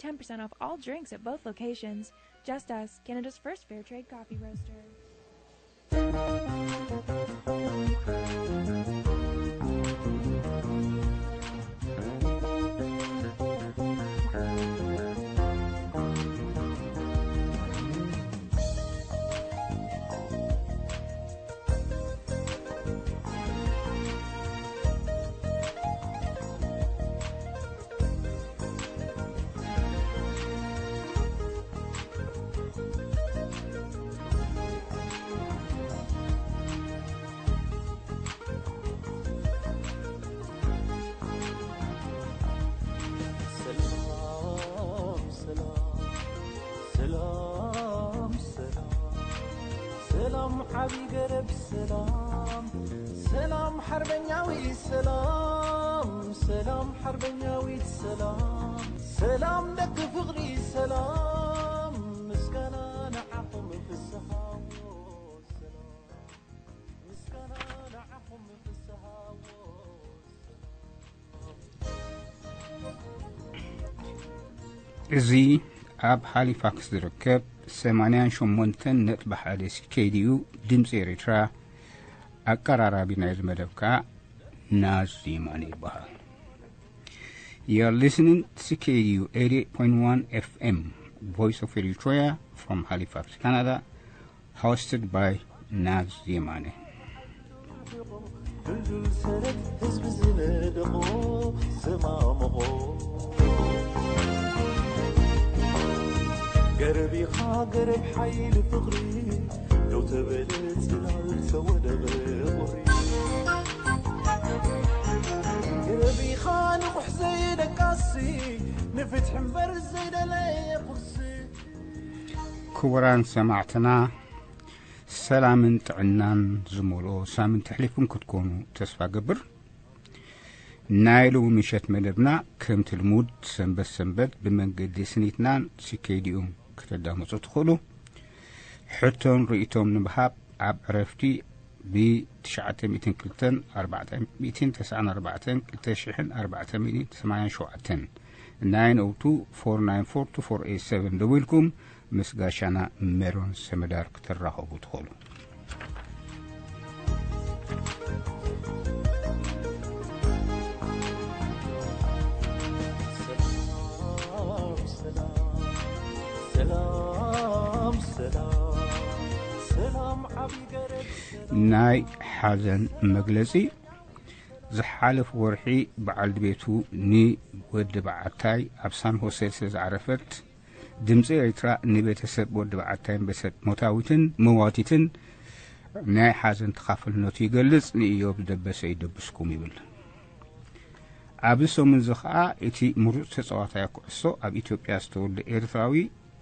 ten percent off all drinks at both locations. Just Us, Canada's first fair trade coffee roaster. ሰላም ሰላም ሰላም ሰላም ሰላም ዓቢ ገረብ ሰላም ሰላም ሓርበኛዊ ሰላም ሰላም ሓርበኛዊት ሰላም ሰላም ደቂ ፍቕሪ ሰላም ምስጋና ንዓኹም ፍስሃዎ ሰላም ምስጋና ንዓኹም ፍስሃዎ ሰላም እዚ ኣብ ሃሊፋክስ ዝርከብ ሰማንያን ሸሞንተን ነጥቢ ሓደ ሲኬድዩ ድምፂ ኤርትራ ኣቀራራቢ ናይዚ መደብ ከዓ ናዝ ዜማነ ይበሃል። You're listening to C K D U eighty-eight point one F M, Voice of Eritrea from Halifax, Canada, hosted by ናዝ ዜማነ። ድልዱል ሰረት ህዝቢ ዝነደቖ ዝማምቖ ገረብ ኢኻ ገረብ ሓይሊ ፍቕሪ ደው ተበለ ጽላል ተወደበ ቁሪ ገረብ ኢኻ ንቑሕ ዘይደቃሲ ንፍትሒ እምበር ዘይደለየ ቁርሲ ክቡራን ሰማዕትና፣ ሰላምን ጥዕናን ዝመልኦ ሳምንት ኣሕሊፍኩም ክትኮኑ ተስፋ ገብር። ናይ ሎሚ ምሸት መደብና ከምቲ ልሙድ ሰንበት ሰንበት ብመንገዲ ስኒትናን ሲኬድኡን ከተዳምፁ ትኽእሉ። ሕቶን ርእይቶም ንምሃብ ኣብ ዕረፍቲ ብ ትሽዓተ ሚእትን ክልተን ኣርባዕተ ሚእትን ተስዓን ኣርባዕተን ክልተ ሽሕን ኣርባዕተ ሚእትን ሰማንያን ሸውዓተን ናይን ኦው ቱ ፎር ናይን ፎር ቱ ፎር ኤይት ሰቨን ደዊልኩም ምስ ጋሻና ሜሮን ሰመዳር ክትራኸቡ ትኽእሉ። ሰላም ሰላም ሰላም ሰላም ዓቢ ገረብ ናይ ሓዘን መግለጺ። ዝሓለፈ ወርሒ በዓል ቤቱ ንወዲ በዓታይ ኣብ ሳን ሆሴ ስለ ዝዓረፈት ድምፂ ኤርትራ ንቤተሰብ ወዲ በዓታይን ቤተሰብ ሞታዊትን መዋቲትን ናይ ሓዘን ተኻፈልነቱ ይገልጽ። ንእዮብ ዝደበሰ ይደብስኩም ይብል። ኣብዚ ሰሙን እዚ ኸኣ እቲ ምሩፅ ተፃዋታይ ኩዕሶ ኣብ ኢትዮጵያ ዝተወልደ ኤርትራዊ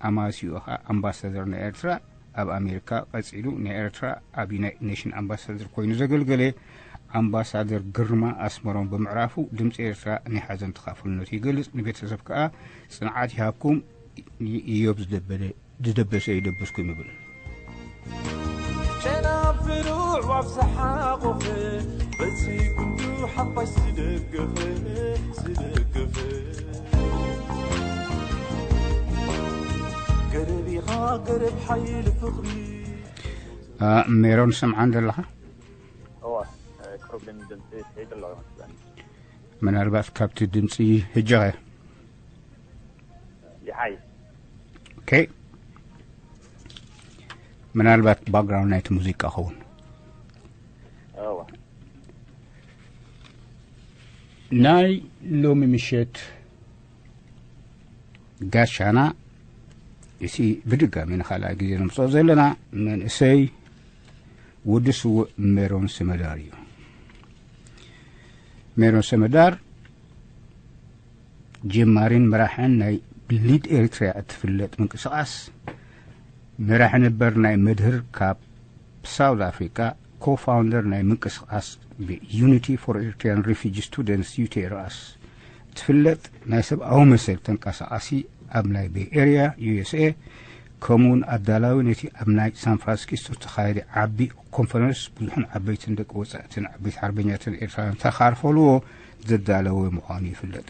ኣማስይኡ ኸኣ ኣምባሳደር ናይ ኤርትራ ኣብ ኣሜሪካ፣ ቀጺሉ ናይ ኤርትራ ኣብ ዩናይትድ ኔሽን ኣምባሳደር ኮይኑ ዘገልገለ ኣምባሳደር ግርማ ኣስመሮም ብምዕራፉ ድምፂ ኤርትራ ናይ ሓዘን ተኻፈልነቱ ይገልጽ። ንቤተሰብ ከኣ ጽንዓት ይሃብኩም። ኢዮብ ዝደበሰ ይደብስኩም ይብል። ጨናፍሩ ኣዕዋፍ ዝሓቖፈ በዚ ጉንዱ ሓፋሽ ዝደገፈ ዝደገፈ ገረብ ኢኻ ገረብ ሓይሊ ፍቕሪ ሜሮን ሰምዓን ዘለኻ? እዋ ቁሩብ ግን ድምፂ ትሕይጥ ኣለዋ ይመስለኒ። ምናልባት ካብቲ ድምፂ ህጀኸ ይሓይ ኦኬ። ምናልባት ባክግራውንድ ናይቲ ሙዚቃ ኸውን። እዋ ናይ ሎሚ ምሸት ጋሻና እቲ ብድጋሚ ንኻልኣይ ግዜ ንምፅኦ ዘለና መንእሰይ ወዲ ስውእ ሜሮን ሰመዳር እዩ። ሜሮን ሰመዳር ጀማሪን መራሕን ናይ ብሊድ ኤሪትሪያ እትፍለጥ ምንቅስቓስ መራሒ ነበር ናይ መድህር ካብ ሳውዝ ኣፍሪቃ ኮፋውንደር ናይ ምንቅስቓስ ዩኒቲ ፎር ኤሪትሪያን ሪፊጂ ስቱደንትስ ዩቲኤርኣስ እትፍለጥ ናይ ሰብኣዊ መሰል ተንቀሳቓሲ ኣብ ናይ ቤይ ኤርያ ዩኤስኤ ከምኡውን ኣዳላዊ ነቲ ኣብ ናይ ሳን ፍራንሲስኮ ዝተኻየደ ዓቢ ኮንፈረንስ ብዙሕን ዓበይትን ደቂ ወጻእትን ዓበይቲ ሓርበኛትን ኤርትራውያን ተኻርፈልዎ ዘዳለወ ምዃኑ ይፍለጥ።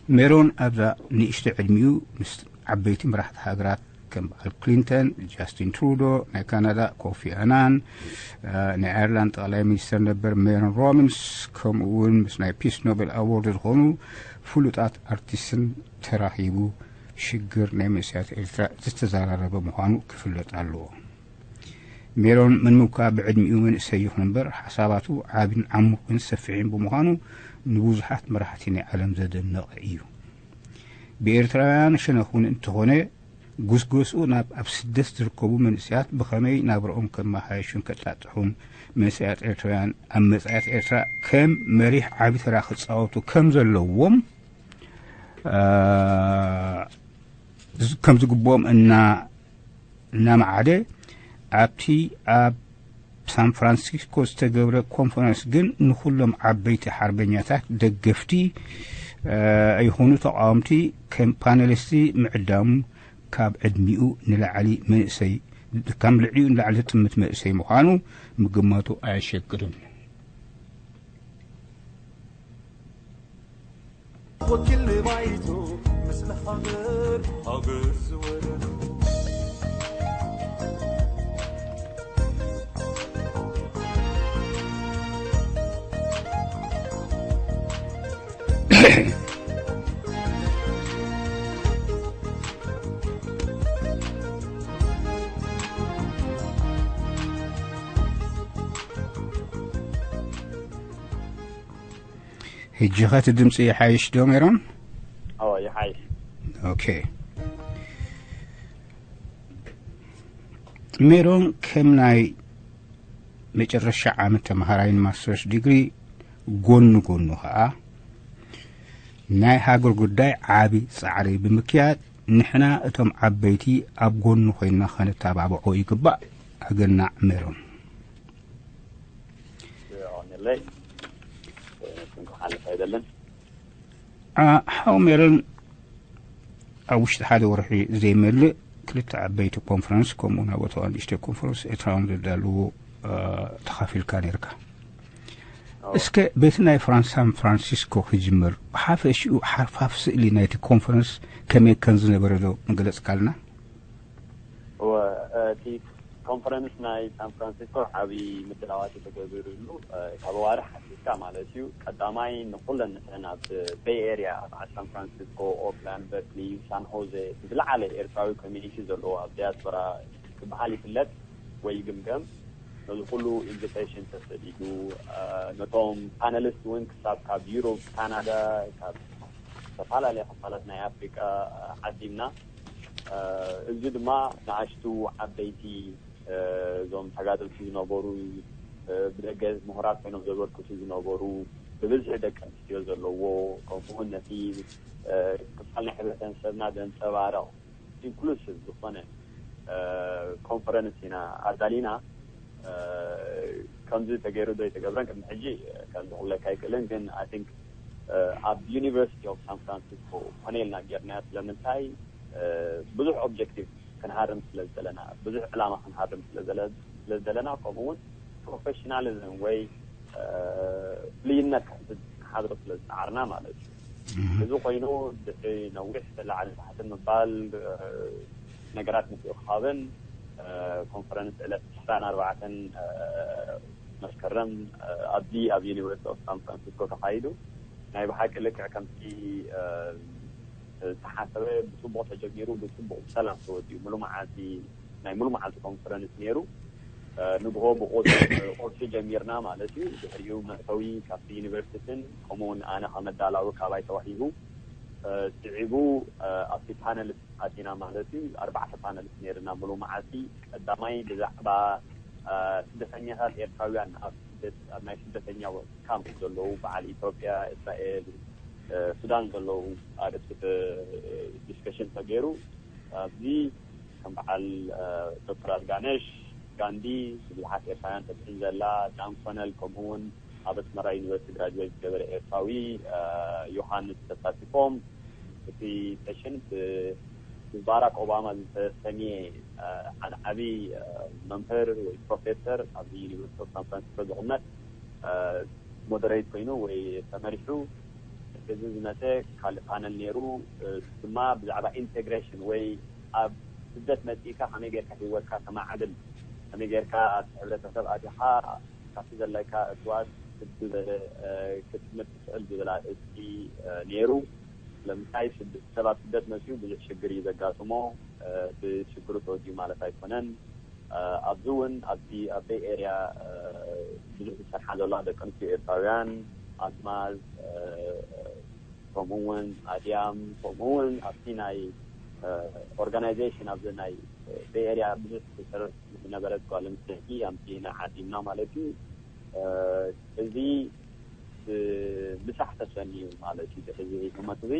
ሜሮን ኣብዛ ንእሽቶ ዕድሚኡ ምስ ዓበይቲ መራሕቲ ሃገራት ከም በዓል ክሊንተን፣ ጃስቲን ትሩዶ ናይ ካናዳ፣ ኮፊ ኣናን ናይ ኣየርላንድ ጠቕላይ ሚኒስትር ነበር ሜሮን ሮቢንስ፣ ከምኡ እውን ምስ ናይ ፒስ ኖቤል ኣዎርድ ዝኾኑ ፍሉጣት ኣርቲስትን ተራኺቡ ሽግር ናይ መንእሰያት ኤርትራ ዝተዘራረበ ምዃኑ ክፍለጥ ኣለዎ። ሜሮን ምንም እኳ ብዕድሚኡ መንእሰይ ይኹን እምበር፣ ሓሳባቱ ዓቢን ዓሙቕን ሰፊሕን ብምዃኑ ንብዙሓት መራሕቲ ናይ ዓለም ዘደነቐ እዩ። ብኤርትራውያን ሸነኽ እውን እንተኾነ፣ ጉስጎስኡ ናብ ኣብ ስደት ዝርከቡ መንእሰያት ብኸመይ ናብርኦም ከመሓየሹን ከጣጥሑን፣ መንእሰያት ኤርትራውያን ኣብ መጻኢት ኤርትራ ከም መሪሕ ዓቢ ተራ ክጻወቱ ከም ዘለዎም፣ እ፣ ከም ዝግብኦም እና እናመዓደ፣ ኣብቲ ኣብ ሳን ፍራንሲስኮ ዝተገብረ ኮንፈረንስ ግን ንኹሎም ዓበይቲ ሓርበኛታት ደገፍቲ፣ እ፣ ይኹኑ ተቃወምቲ ከም ፓነሊስቲ ምዕዳሙ፣ ካብ ዕድሚኡ ንላዕሊ መንእሰይ፣ ካብ ልዕሊኡ ንላዕሊ ዝጥምት መንእሰይ ምዃኑ ምግማቱ ኣየሸግርን። ወኪል ንባይቱ፣ ምስ ንሃገር፣ ሃገር ዝወረዶ። ሕጂ ኸ እቲ ድምፂ ይሓይሽ ዶ ሜሮን? ኣዎ፣ ይሓይሽ። ኦኬ። ሜሮን ከም ናይ መጨረሻ ዓመት ተምሃራይን ማስተርስ ዲግሪ፣ ጎኑ ጎኑ ኸዓ ናይ ሃገር ጉዳይ ዓቢ ጻዕሪ ብምክያድ፣ ንሕና እቶም ዓበይቲ ኣብ ጎኑ ኮይና ከነተባብዖ ይግባእ። ኣገናዕ ሜሮን። ይቐንለይ። ክንክሓልፍ ኣይደልን። ሓው ሜሮን፣ ኣብ ውሽጢ ሓደ ወርሒ ዘይመልእ ክልተ ዓበይቲ ኮንፈረንስ፣ ከምኡ ናብ ኦታዋ ንእሽተይ ኮንፈረንስ ኤርትራውያን ዘዳልዎ ተኻፊልካ ነርካ። እስከ በቲ ናይ ፍራንስ ሳን ፍራንሲስኮ ክጅምር፣ ብሓፈሽኡ ሓርፋፍ ስእሊ ናይቲ ኮንፈረንስ ከመይ ከም ዝነበረ ዶ ምገለጽካልና? እቲ ኮንፈረንስ ናይ ሳን ፍራንሲስኮ ዓብዪ ምድላዋት ተገቢሩሉ፣ ካብ ኣዋርሕ ሓቲትካ ማለት እዩ። ቀዳማይ ንኩለን እተን ኣብ ቤይ ኤርያ፣ ኣብ ዓዲ ሳን ፍራንሲስኮ፣ ኦክላንድ፣ በርክሊ፣ ሳን ሆዜ፣ ዝለዓለ ኤርትራዊ ኮሚኒቲ ዘለዎ ኣብ ዲያስፖራ ክበሃል ይፍለጥ ወይ ይግምገም። ነዚ ኩሉ ኢንቪቴሽን ተሰዲዱ፣ ነቶም ፓነሊስት እውን ክሳብ ካብ ዩሮፕ፣ ካናዳ፣ ካብ ዝተፈላለያ ክፋላት ናይ ኣፍሪቃ ዓዲምና። እዚ ድማ ንኣሽቱ ዓበይቲ፣ እዞም ተጋደልቲ ዝነበሩ፣ ብደገ ምሁራት ኮይኖም ዘበርክቱ ዝነበሩ፣ ብብዝሒ ደቂ ኣንስትዮ ዘለዎ፣ ከምኡውን ነቲ ክፋል ናይ ሕብረተሰብና ዘንጸባርቕ ኢንክሉሲቭ ዝኾነ ኮንፈረንስ ኢና ኣዳሊና። ከምዚ ተገይሩ ዶ ኣይተገብረን ቅድሚ ሕጂ ከምዚ ክብለካ ኣይክእልን፣ ግን ኣይ ቲንክ ኣብ ዩኒቨርሲቲ ኦፍ ሳን ፍራንሲስኮ ኮነ ኢልና ጌርናዮ። ስለምንታይ? ብዙሕ ኦብጀክቲቭ ክንሃርም ስለ ዝደለና፣ ብዙሕ ዕላማ ክንሃርም ስለ ዝደለና፣ ከምኡ እውን ፕሮፌሽናሊዝም ወይ ፍልይነት ክሓድሮ ስለ ዝፀዓርና ማለት እዩ። እዚ ኮይኑ ድሕሪ ነዊሕ ላዕሊ ታሕቲ ምባል፣ ነገራት ምትእኽኻብን፣ ኮንፈረንስ ዕለት ዕስራን ኣርባዕተን መስከረም ኣብዚ ኣብ ዩኒቨርሲቲ ኦፍ ሳን ፍራንሲስኮ ተኻይዱ። ናይ ብሓቂ ልክዕ ከምቲ ዝተሓሰበ ብፅቡቕ ተጀሚሩ ብፅቡቕ ብሰላም ተወዲኡ። ሙሉ መዓልቲ ናይ ሙሉ መዓልቲ ኮንፈረንስ ነይሩ። ንግሆ ብቁርሲ ጀሚርና ማለት እዩ። ድሕሪኡ መእተዊ ካብቲ ዩኒቨርሲቲን ከምኡ እውን ኣነ ከም ኣዳላዊ ካባይ ተዋሂቡ። ስዒቡ ኣብቲ ፓነልስ ኣቲና ማለት እዩ። ኣርባዕተ ፓነልስ ነይርና ሙሉ መዓልቲ። ቀዳማይ ብዛዕባ ስደተኛታት ኤርትራውያን ኣብ ስደት፣ ኣብ ናይ ስደተኛ ካምፕ ዘለዉ በዓል ኢትዮጵያ፣ እስራኤል፣ ሱዳን ዘለዉ ኣርእስቲ ዲስከሽን ተገይሩ። ኣብዚ ከም በዓል ዶክተር ኣልጋነሽ፣ ጋንዲ፣ ብዙሓት ኤርትራውያን ተትሕዝ ዘላ፣ ዳን ኮነል፣ ከምኡ እውን ኣብ ኣስመራ ዩኒቨርሲቲ ግራጅዌት ዝገበረ ኤርትራዊ ዮሃንስ ተሳቲፎም። እቲ ሴሽን ብባራክ ኦባማ ዝተሰምየ ሓደ ዓብዪ መምህር ወይ ፕሮፌሰር ኣብዚ ዩኒቨርሲቲ ኦፍ ሳን ፍራንሲስኮ ዝቕመጥ ሞደሬት ኮይኑ ወይ ተመሪሑ። እዚ ዝመፀ ካልእ ፓነል ነይሩ። እ፣ ድማ ብዛዕባ ኢንቴግሬሽን ወይ ኣብ ስደት መፂእካ ከመይ ጌርካ ህይወትካ ተማዕብል፣ ከመይ ጌርካ ኣብቲ ሕብረተሰብ ኣቲኻ ካብቲ ዘለካ እትዋት ክብ ዝበለ፣ እ፣ ክትምር ትኽእል ዝብል ኣርእስቲ፣ እ፣ ነይሩ። ስለምንታይ ስድ-፣ ሰብ ኣብ ስደት መፂኡ ብዙሕ ሽግር እዩ ዘጋጥሞ። እ፣ ብሽግሩ ተወዲኡ ማለት ኣይኮነን። እ፣ ኣብዚ እውን ኣብቲ ኣብ ቤይ ኤርያ፣ እ፣ ብዙሕ ዝሰርሓ ዘለዋ ደቂ ኣንስትዮ ኤርትራውያን፣ ኣልማዝ፣ እ፣ ከምኡ እውን ኣድያም፣ ከምኡ እውን ኣብቲ ናይ፣ እ፣ ኦርጋናይዜሽን ኣብዚ ናይ ቤይ ኤርያ ብዙሕ ትሰርሕ ዝነበረት ጓል ኣንስተይቲ፣ ኣብቲ ናይ ዓዲምና ማለት እዩ። እ፣ እዚ ብምሳሕ ተሰንዩ ማለት እዩ። እዚ ህሞት እዚ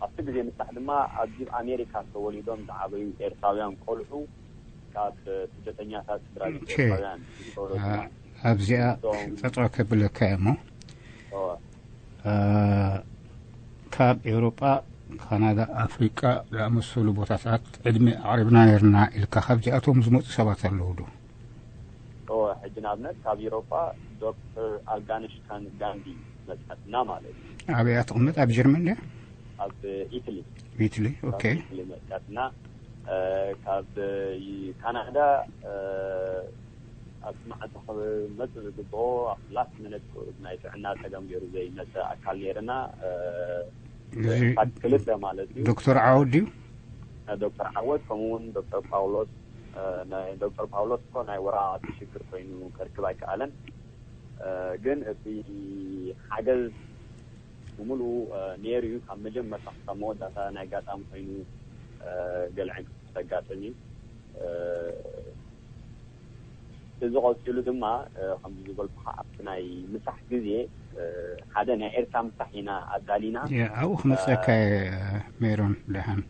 ኣብቲ ግዜ ምሳሕ ድማ ኣብዚ ኣሜሪካ ተወሊዶም ዝዓበዩ ኤርትራውያን ቆልዑ ካብ ስደተኛታት ስድራ ቤት ኦኬ። ኤርትራውያን ዝተወለዱ አ-፣ እዮም። ኣብዚኣ እቶም ጠጠው ከብለካ እየ እሞ፣ እወ። አ፣ ካብ ኤውሮጳ፣ ካናዳ፣ ኣፍሪቃ ዝኣመሰሉ ቦታታት ዕድመ ኣቕሪብና ነርና ኢልካ ካብዚኣቶም ዝመፁ ሰባት ኣለዉ ዶ? እወ፣ ሕጂ ንኣብነት ካብ ኤውሮጳ ዶክተር ኣልጋንሽ ካን ጋንዲ መፅኣትና ማለት እዩ። ኣበይ እያ ትቕመጥ? ኣብ ጀርመን ድያ? ኣብ ኢትሊ። ኢትሊ፣ ካብ ኦኬ። ኢትሊ መፅኣትና። እ፣ ካብ ካናዳ፣ እ፣ ኣብ መዓልቲ ክመፅእ ዝግብኦ ኣብ ላስት ሚኒት ናይ ጥዕና ፀገም ገይሩ ዘይመፀ ኣካል ነይርና። እ፣ እዚ ፓክ ክልተ ማለት እዩ። ዶክተር ዓወት ድዩ? ዶክተር ዓወት ከምኡ እውን ዶክተር ፓውሎስ። እ፣ ናይ ዶክተር ፓውሎስ እኮ ናይ ወረቓቕቲ ሽግር ኮይኑ ከርክብ ኣይከኣለን። እ፣ ግን እቲ ሓገዝ ብምሉኡ፣ እ፣ ነይሩ እዩ። ካብ መጀመርታ ክሳብ መወዳእታ ናይ ኣጋጣሚ ኮይኑ፣ እ፣ ገለ ዕንቅፋት ተጋጥም እዩ። እ፣ እዚ ቀፂሉ ድማ፣ እ፣ ከምዚ ዝበልኩኻ ኣብቲ ናይ ምሳሕ ግዜ፣ እ፣ ሓደ ናይ ኤርትራ ምሳሕ ኢና ኣዳሊና። ያ፣ ኣብኡ ክመፀካ እየ፣ ሜሮን ደሓን።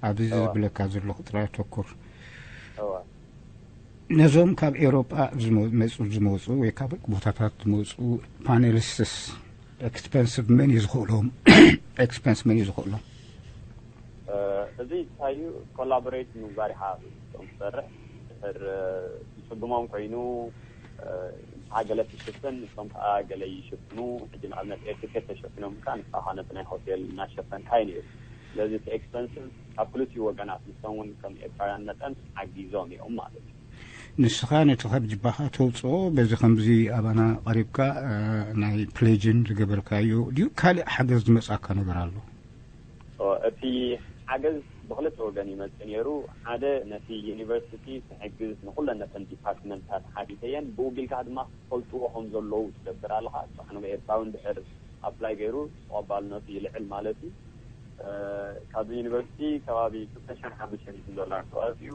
ኣብዚ እዋ። ዝብለካ ዘለኹ ጥራይ ተኩር። እዋ። ነዞም ካብ ኤውሮጳ ዝመ-፣ መጹ፣ ዝመጹ ወይ ካብ ርቅ ቦታታት ዝመጹ ፓኔሊስትስ ኤክስፐንሲቭ መን እዩ ዝኽእሎም? ኤክስፐንስ መን እዩ ዝኽእሎም? እ፣ እዚ እንታይ እዩ? ኮላቦሬት ምግባር ኢኻ እቶም ትሰርሕ። ድሕር፣ እ፣ ዝጽግሞም ኮይኑ፣ እ፣ ንስኻ ገለ ትሽፍን፣ ንሶም ከኣ ገለ ይሽፍኑ። ሕጂ ንኣብነት ኤርትኬት ተሸፊኖም ከኣ ንስኻ ከኣ ነቲ ናይ ሆቴል እናሸፈንካ እዩ ነይሩ። ስለዚ እቲ ኤክስፐንስ ካብ ክልቲኡ ወገናት፣ ንሶም እውን ከም ኤርትራውያን መጠን ሓጊዞም እዮም ማለት እዩ። ንስኻ ነቲ ካብ ጅባኻ ተውጽኦ፣ በዚ ከምዚ ኣባና ቀሪብካ፣ እ፣ ናይ ፕሌጅን ዝገበርካዮ ድዩ ካልእ ሓገዝ ዝመጽኣካ ነገር ኣሎ? ኦ፣ እቲ ሓገዝ ብኽልተ ወገን ይመጽእ ነይሩ። ሓደ ነቲ ዩኒቨርሲቲ ክሕግዝ ንኹለን ነተን ዲፓርትመንትታት ሓቲተየን፣ ብኡ ቢልካ ድማ ክፈልጥዎ ከም ዘለዉ ትገብር ኣለኻ። ጽባሕ ንግሆ ኤርትራዊ እንድሕር ኣፕላይ ገይሩ ተቐባልነቱ ይልዕል ማለት እዩ። እ፣ ካብዚ ዩኒቨርሲቲ ከባቢ ክልተ ሽሕን ሓሙሽተ ሚእትን ዶላር ተዋፂኡ።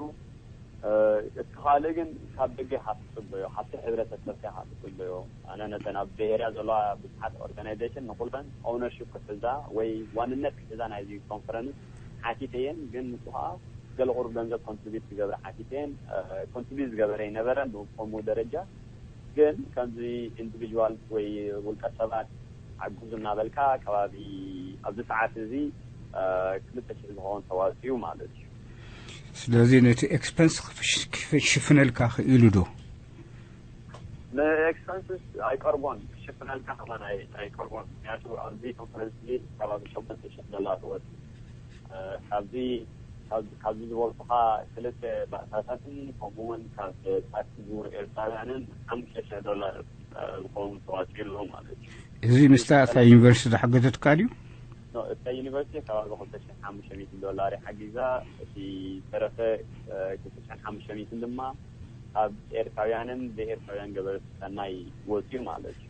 እ፣ እቲ ካልእ ግን ካብ ደገ ኢኻ ትፅበዮ፣ ካብቲ ሕብረተሰብካ ኢኻ ትፅበዮ። ኣነ ነተን ኣብ ቤይ ኤርያ ዘለዋ ብዙሓት ኦርጋናይዜሽን ንኹለን ኦውነርሺፕ ክሕዛ ወይ ዋንነት ክሕዛ ናይዚ ኮንፈረንስ ሓቲተየን፣ ግን ንሱ ከዓ ገለ ቁሩብ ገንዘብ ኮንትሪቢዩት ክገብረ ሓቲተየን። እ፣ ኮንትሪቢዩት ዝገበረ ኣይነበረን ብከምኡ ደረጃ፣ ግን ከምዚ ኢንዲቪጁዋል ወይ ውልቀ ሰባት ሓግዙ እናበልካ ከባቢ ኣብዚ ሰዓት እዚ፣ እ፣ ክልተ ሽሕ ዝኸውን ተዋፂኡ ማለት እዩ። ስለዚ ነቲ ኤክስፐንስ ክፍሽ-፣ ክፍሽፍነልካ ክኢሉ ዶ? ንኤክስፐንስስ ኣይቀርቦን፣ ክሽፍነልካ ከማን ኣይ-፣ ኣይቀርቦን። ምክንያቱ ኣብዚ ኮንፈረንስ እዚ ከባቢ ሸሞንተ ሽሕ ዶላር ትወፅእ። እ፣ ካብዚ፣ ካብ-፣ ካብዚ ዝበልኩኻ ክልተ ባእታታትን ከምኡ እውን ካብ ታክሲ ዝውር ኤርትራውያንን ሓሙሽተ ሽሕ ዶላር፣ እ፣ ዝኸውን ተዋፂኡ ኣሎ ማለት እዩ። እዚ ምስታ እታ ዩኒቨርሲቲ ዝሓገዘትካ ድዩ? ኖ፣ እታ ዩኒቨርሲቲ ከባቢ ክልተ ሽሕን ሓሙሽተ ሚእትን ዶላር እዩ ሓጊዛ። እቲ ዝተረፈ፣ እ፣ ክልተ ሽሕን ሓሙሽተ ሚእትን ድማ ካብ ኤርትራውያንን ብኤርትራውያን ገበርቲ ሰናይ ወፂኡ ማለት እዩ።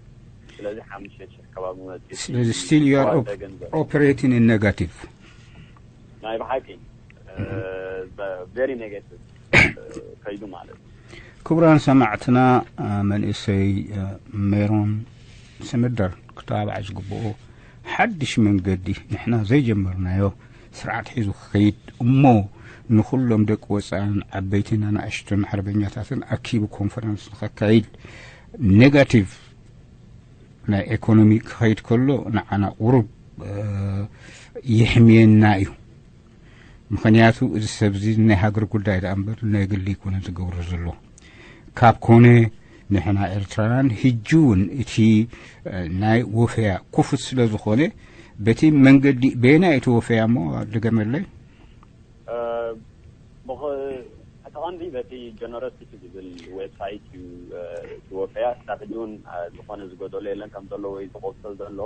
ስለዚ ሓሙሽተ ሽሕ ከባቢ መፂኡ። ስለዚ still you are ዝተዋፀ op-፣ ገንዘብ። Operating in negative። ናይ ብሓቂ፣ እ፣ በ-፣ very negative፣ እ፣ ከይዱ ማለት እዩ። ክቡራን ሰማዕትና፣ እ፣ መንእሰይ፣ እ፣ ሜሮን ስምደር ክተባባዕ ዝግብኦ ሓድሽ መንገዲ ንሕና ዘይጀመርናዮ ስርዓት ሒዙ ክኸይድ እሞ ንኹሎም ደቂ ወፃእን ዓበይትን ኣናእሽቱን ሓርበኛታትን ኣኪቡ ኮንፈረንስ ንኸካይድ ኔጋቲቭ ናይ ኤኮኖሚ ክኸይድ ከሎ ንዓና ቁሩብ፣ እ፣ የሕምየና እዩ። ምኽንያቱ እዚ ሰብ እዚ ናይ ሃገር ጉዳይ ደኣ እምበር ናይ ግሊ ኣይኮነን ዝገብሮ ዘሎ። ካብ ኮነ ንሕና ኤርትራውያን ሕጂ እውን እቲ፣ እ፣ ናይ ወፈያ ክፉት ስለ ዝኾነ በቲ መንገዲ በየናይ እተወፈያ እሞ ድገመለይ? እቲ ቀንዲ በቲ ጀነሮሲቲ ዝብል ዌብሳይት እዩ ዝወፈያ። ክሳብ ሕጂ እውን ዝኾነ ዝጎደሎ የለን፣ ከም ዘሎ ወይ ዝቆሰል ዘሎ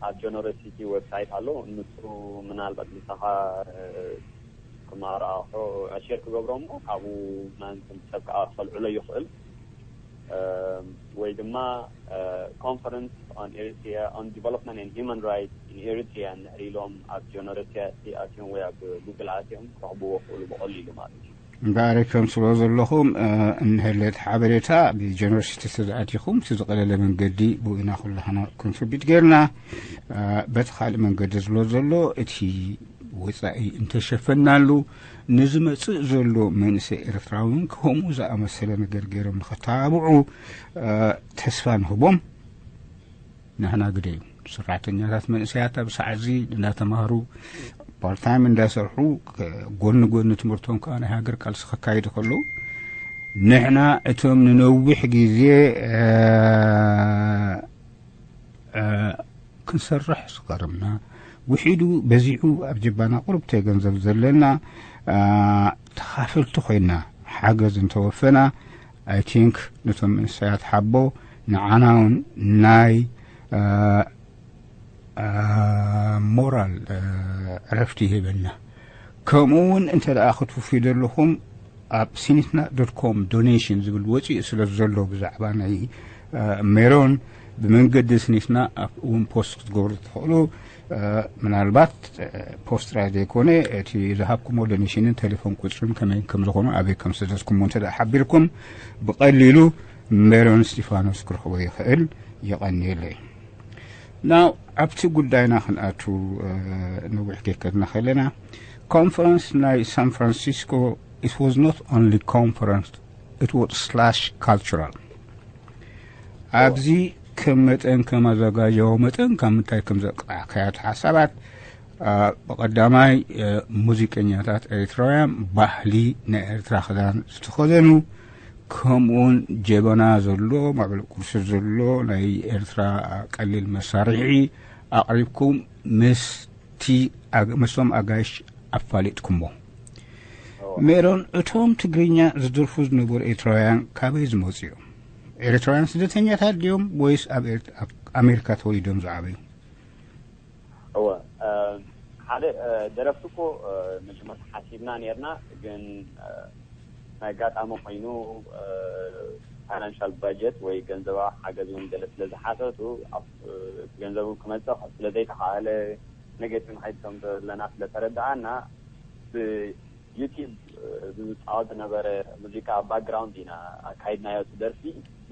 ኣብ ጀነሮሲቲ ዌብሳይት ኣሎ። ንሱ ምናልባት ምሳኻ ክማራሖ ሸር ክገብሮ እሞ ካብኡ ማንኩም ሰብ ከዓ ከልዕሎ ይኽእል። ወይ ድማ Conference on Eritrea on Development and Human Rights in Eritrea እንድሕር ኢሎም ኣብ ጀነሮሲቲ ኣትዮም ወይ ኣብ ጉግል ኣትዮም ክረኽብዎ ክእሉ ብቐሊሉ ማለት እዩ። እምበኣር ከም ስለ ዘለኹም እንህለት ሓበሬታ ብጀነሮሲቲ ዝተዝኣቲኹም እቲ ዝቐለለ መንገዲ ብኡ ኢና ኩላህና ኮንትሪቢዩት ጌርና። በቲ ካልእ መንገዲ ዝሎ ዘሎ እቲ ወፃኢ እንተሸፈናሉ ንዝመፅእ ዘሎ መንእሰይ ኤርትራዊ እውን ከምኡ ዝኣመሰለ ነገር ገይሮም ንኸተባብዑ ተስፋ ንህቦም። ንሕና ግደ እዩ ሰራሕተኛታት መንእሰያት ኣብ ሰዓዚ እንዳተማህሩ ፓርታይም እንዳሰርሑ ጎኒ ጎኒ ትምህርቶም ከዓ ናይ ሃገር ቃልሲ ከካይዱ ከለዉ ንሕና እቶም ንነዊሕ ግዜ ክንሰርሕ ዝቐርምና ውሒዱ በዚሑ ኣብ ጀባና ቁርብተ ገንዘብ ዘለና ተኻፈልቲ ኮይና ሓገዝ እንተወፈና I think ነቶም መንእሰያት ሓቦ ንዓና እውን ናይ ሞራል ዕረፍቲ ይህበና። ከምኡ እውን እንተ ደኣ ክትውፍዩ ዘለኹም ኣብ ሲኒትና ዶት ኮም ዶኔሽን ዝብል ወፂኡ ስለ ዘሎ ብዛዕባ ናይ ሜሮን ብመንገዲ ስኒትና እውን ፖስት ክትገብሩ ትኽእሉ። ምናልባት ፖስት ጥራይ ዘይኮነ እቲ ዝሃብኩሞ ዶኔሽንን ቴሌፎን ቁፅርን ከመይ ከም ዝኾኑ ኣበይ ከም ዝሰደድኩሞ እንተ ሓቢርኩም ብቐሊሉ ሜሮን እስጢፋኖስ ክረኽቦ ይኽእል። የቐንየለይ። ናው ኣብቲ ጉዳይና ክንኣቱ ነዊሕ ከይከድና ከለና ኮንፈረንስ ናይ ሳን ፍራንሲስኮ it was not only conference, it was slash cultural ኣብዚ ከም መጠን ከም ኣዘጋጀዎ መጠን ካብ ምንታይ ከም ዘቃዕካያት ሓሳባት ብቐዳማይ ሙዚቀኛታት ኤርትራውያን ባህሊ ናይ ኤርትራ ክዳን ዝተኸደኑ ከምኡውን ጀበና ዘሎ ማዕበል ቁርሲ ዘሎ ናይ ኤርትራ ቀሊል መሳርሒ ኣቕሪብኩም ምስቲ ምስቶም ኣጋይሽ ኣፋሊጥኩሞ። ሜሮን እቶም ትግርኛ ዝደርፉ ዝነበሩ ኤርትራውያን ካበይ ዝመፁ እዮም? ኤርትራውያን ስደተኛታት ድዮም ወይስ ኣብ ኣሜሪካ ተወሊዶም ዝዓበዩ? እወ ሓደ ደረፍቲ እኮ መጀመርታ ሓሲብና ነርና፣ ግን ናይ ኣጋጣሚ ኮይኑ ፋይናንሻል ባጀት ወይ ገንዘባዊ ሓገዝ እውን ገለ ስለ ዝሓተቱ ገንዘቡ ክመፅእ ስለ ዘይተኻእለ ነገቲቭ ንኸይድ ከም ዘለና ስለ ተረድኣና ብዩቲብ ብዝፃወት ዝነበረ ሙዚቃ ኣብ ባክግራውንድ ኢና ኣካይድናዮ እቲ ደርፊ።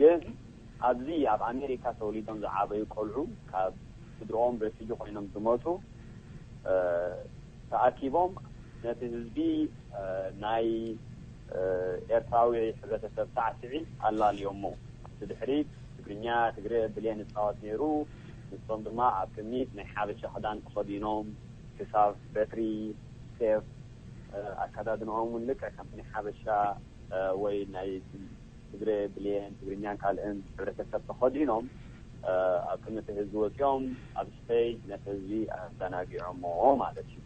ግን ኣብዚ ኣብ ኣሜሪካ ተወሊዶም ዝዓበዩ ቆልዑ ካብ ስድርኦም ሬፊጂ ኮይኖም ዝመፁ ተኣኪቦም ነቲ ህዝቢ ናይ ኤርትራዊ ሕብረተሰብ ሳዕስዒት ኣላልዮሞ። ኣብቲ ድሕሪት ትግርኛ ትግረ ብሌን ይፃወት ነይሩ። ንሶም ድማ ኣብ ቅድሚት ናይ ሓበሻ ክዳን ተኸዲኖም ክሳብ በትሪ ሴፍ ኣከዳድንኦም እውን ልክዕ ከምቲ ናይ ሓበሻ ወይ ናይ ትግረ ብሌን ትግርኛን ካልእን ሕብረተሰብ ተኸዲኖም ኣብ ቅድሚ እቲ ህዝቢ ወፂኦም ኣብ ስቴጅ ነቲ ህዝቢ ኣዘናጊዖሞ ማለት እዩ።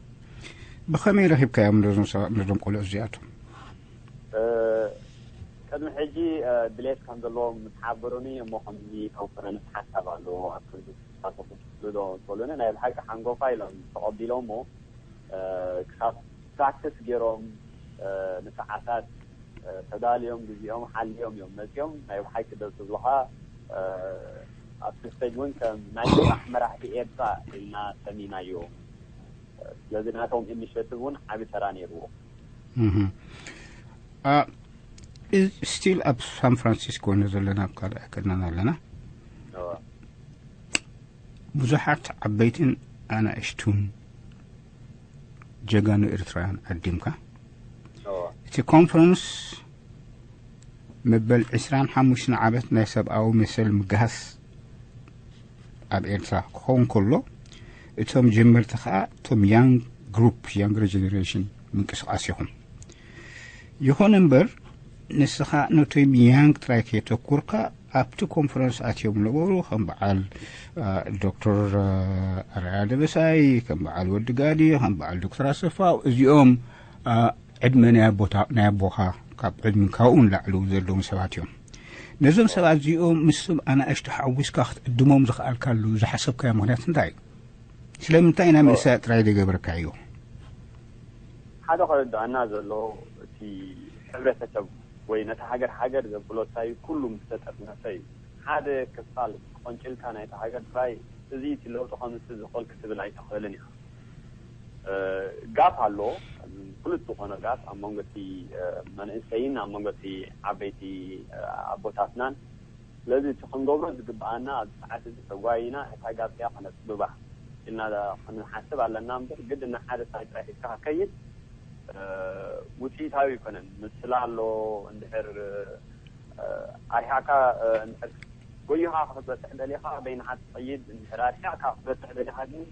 ብኸመይ ረኺብካዮም ነዞም ቆልዑ እዚኣቶም? ቅድሚ ሕጂ ድሌት ከም ዘለዎም ምስ ሓበሩኒ እሞ ከምዚ ኮንፈረንስ ሓሳብ ኣለዎ ኣብ ክንዲ ክሳተፉ ትኽእሉ ዶ ዝበሉኒ ናይ ብሓቂ ሓንጎፋ ኢሎም ተቐቢሎም እሞ ክሳብ ፕራክቲስ ገይሮም ንሰዓታት ተዳልዮም ግዜኦም ሓልዮም እዮም መፅዮም። ናይ ብሓቂ ደስ ዝብሉኻ ኣብቲ ስቴጅ እውን ከም ናይ ስራሕ መራሕቲ ኤርትራ ኢልና ሰሚናዮ። ስለዚ ናቶም ኢኒሽቲቭ እውን ዓቢ ተራ ነይርዎ። ስቲል ኣብ ሳን ፍራንሲስኮ ኢና ዘለና፣ ኣብ ካልእ ኣይከድናን ኣለና። ብዙሓት ዓበይትን ኣናእሽቱን ጀጋኑ ኤርትራውያን ዓዲምካ እቲ ኮንፈረንስ መበል ዕስራን ሓሙሽተን ዓመት ናይ ሰብኣዊ መሰል ምግሃስ ኣብ ኤርትራ ክኸውን ከሎ እቶም ጀመርቲ ከዓ እቶም ያንግ ግሩፕ ያንገር ጀነሬሽን ምንቅስቃስ ኢኹም። ይኹን እምበር ንስኻ ነቶም ያንግ ጥራይ ከየተኩርካ ኣብቲ ኮንፈረንስ ኣትዮም ነበሩ፣ ከም በዓል ዶክተር ኣርኣያ ደበሳይ፣ ከም በዓል ወዲ ጋዲ፣ ከም በዓል ዶክተር ኣሰፋው፣ እዚኦም ዕድመ ናይ ኣቦኻ፣ ካብ ዕድሚ ካብኡ ንላዕሊ ዘለዎም ሰባት እዮም። ነዞም ሰባት እዚኦም ምስም ኣናእሽቱ ሓዊስካ ክትዕድሞም ዝኽኣልካሉ ዝሓሰብካዮ ምኽንያት እንታይ እዩ? ስለምንታይ ኢና ምእሳእ ጥራይ ዝገበርካዮ? ሓደ ከረዳእና ዘሎ እቲ ሕብረተሰብ ወይ ነታ ሃገር ሃገር ዘብሎ እንታይ ኩሉ ምስ ተጠርነፈ እዩ። ሓደ ክፋል ቆንጭልካ ናይታ ሃገር ጥራይ እዚ እቲ ለውጢ ከምጽእ ዝኽእል ክትብል ኣይትኽእልን ኢኻ። ጋፕ ኣሎ፣ ፍሉጥ ዝኾነ ጋፕ ኣብ መንጎ እቲ መንእሰይን ኣብ መንጎ እቲ ዓበይቲ ኣቦታትናን። ስለዚ እቲ ክንገብሮ ዝግብኣና ኣብዚ ሰዓት እዚ ተጓይና እታ ጋፕ እያ ከነፅብባ ኢልና ክንሓስብ ኣለና እምበር ግድና ሓደ ሳይድ ጥራይ ሒዝካ ክትከይድ ውፅኢታዊ ኣይኮነን። ምስላ ኣሎ እንድሕር ኣሪሓካ እንድሕር ጎይኻ ክትበፅሕ ደሊኻ በይንኻ ትኸይድ፣ እንድሕር ኣሪሓካ ክትበፅሕ ደሊኻ ግን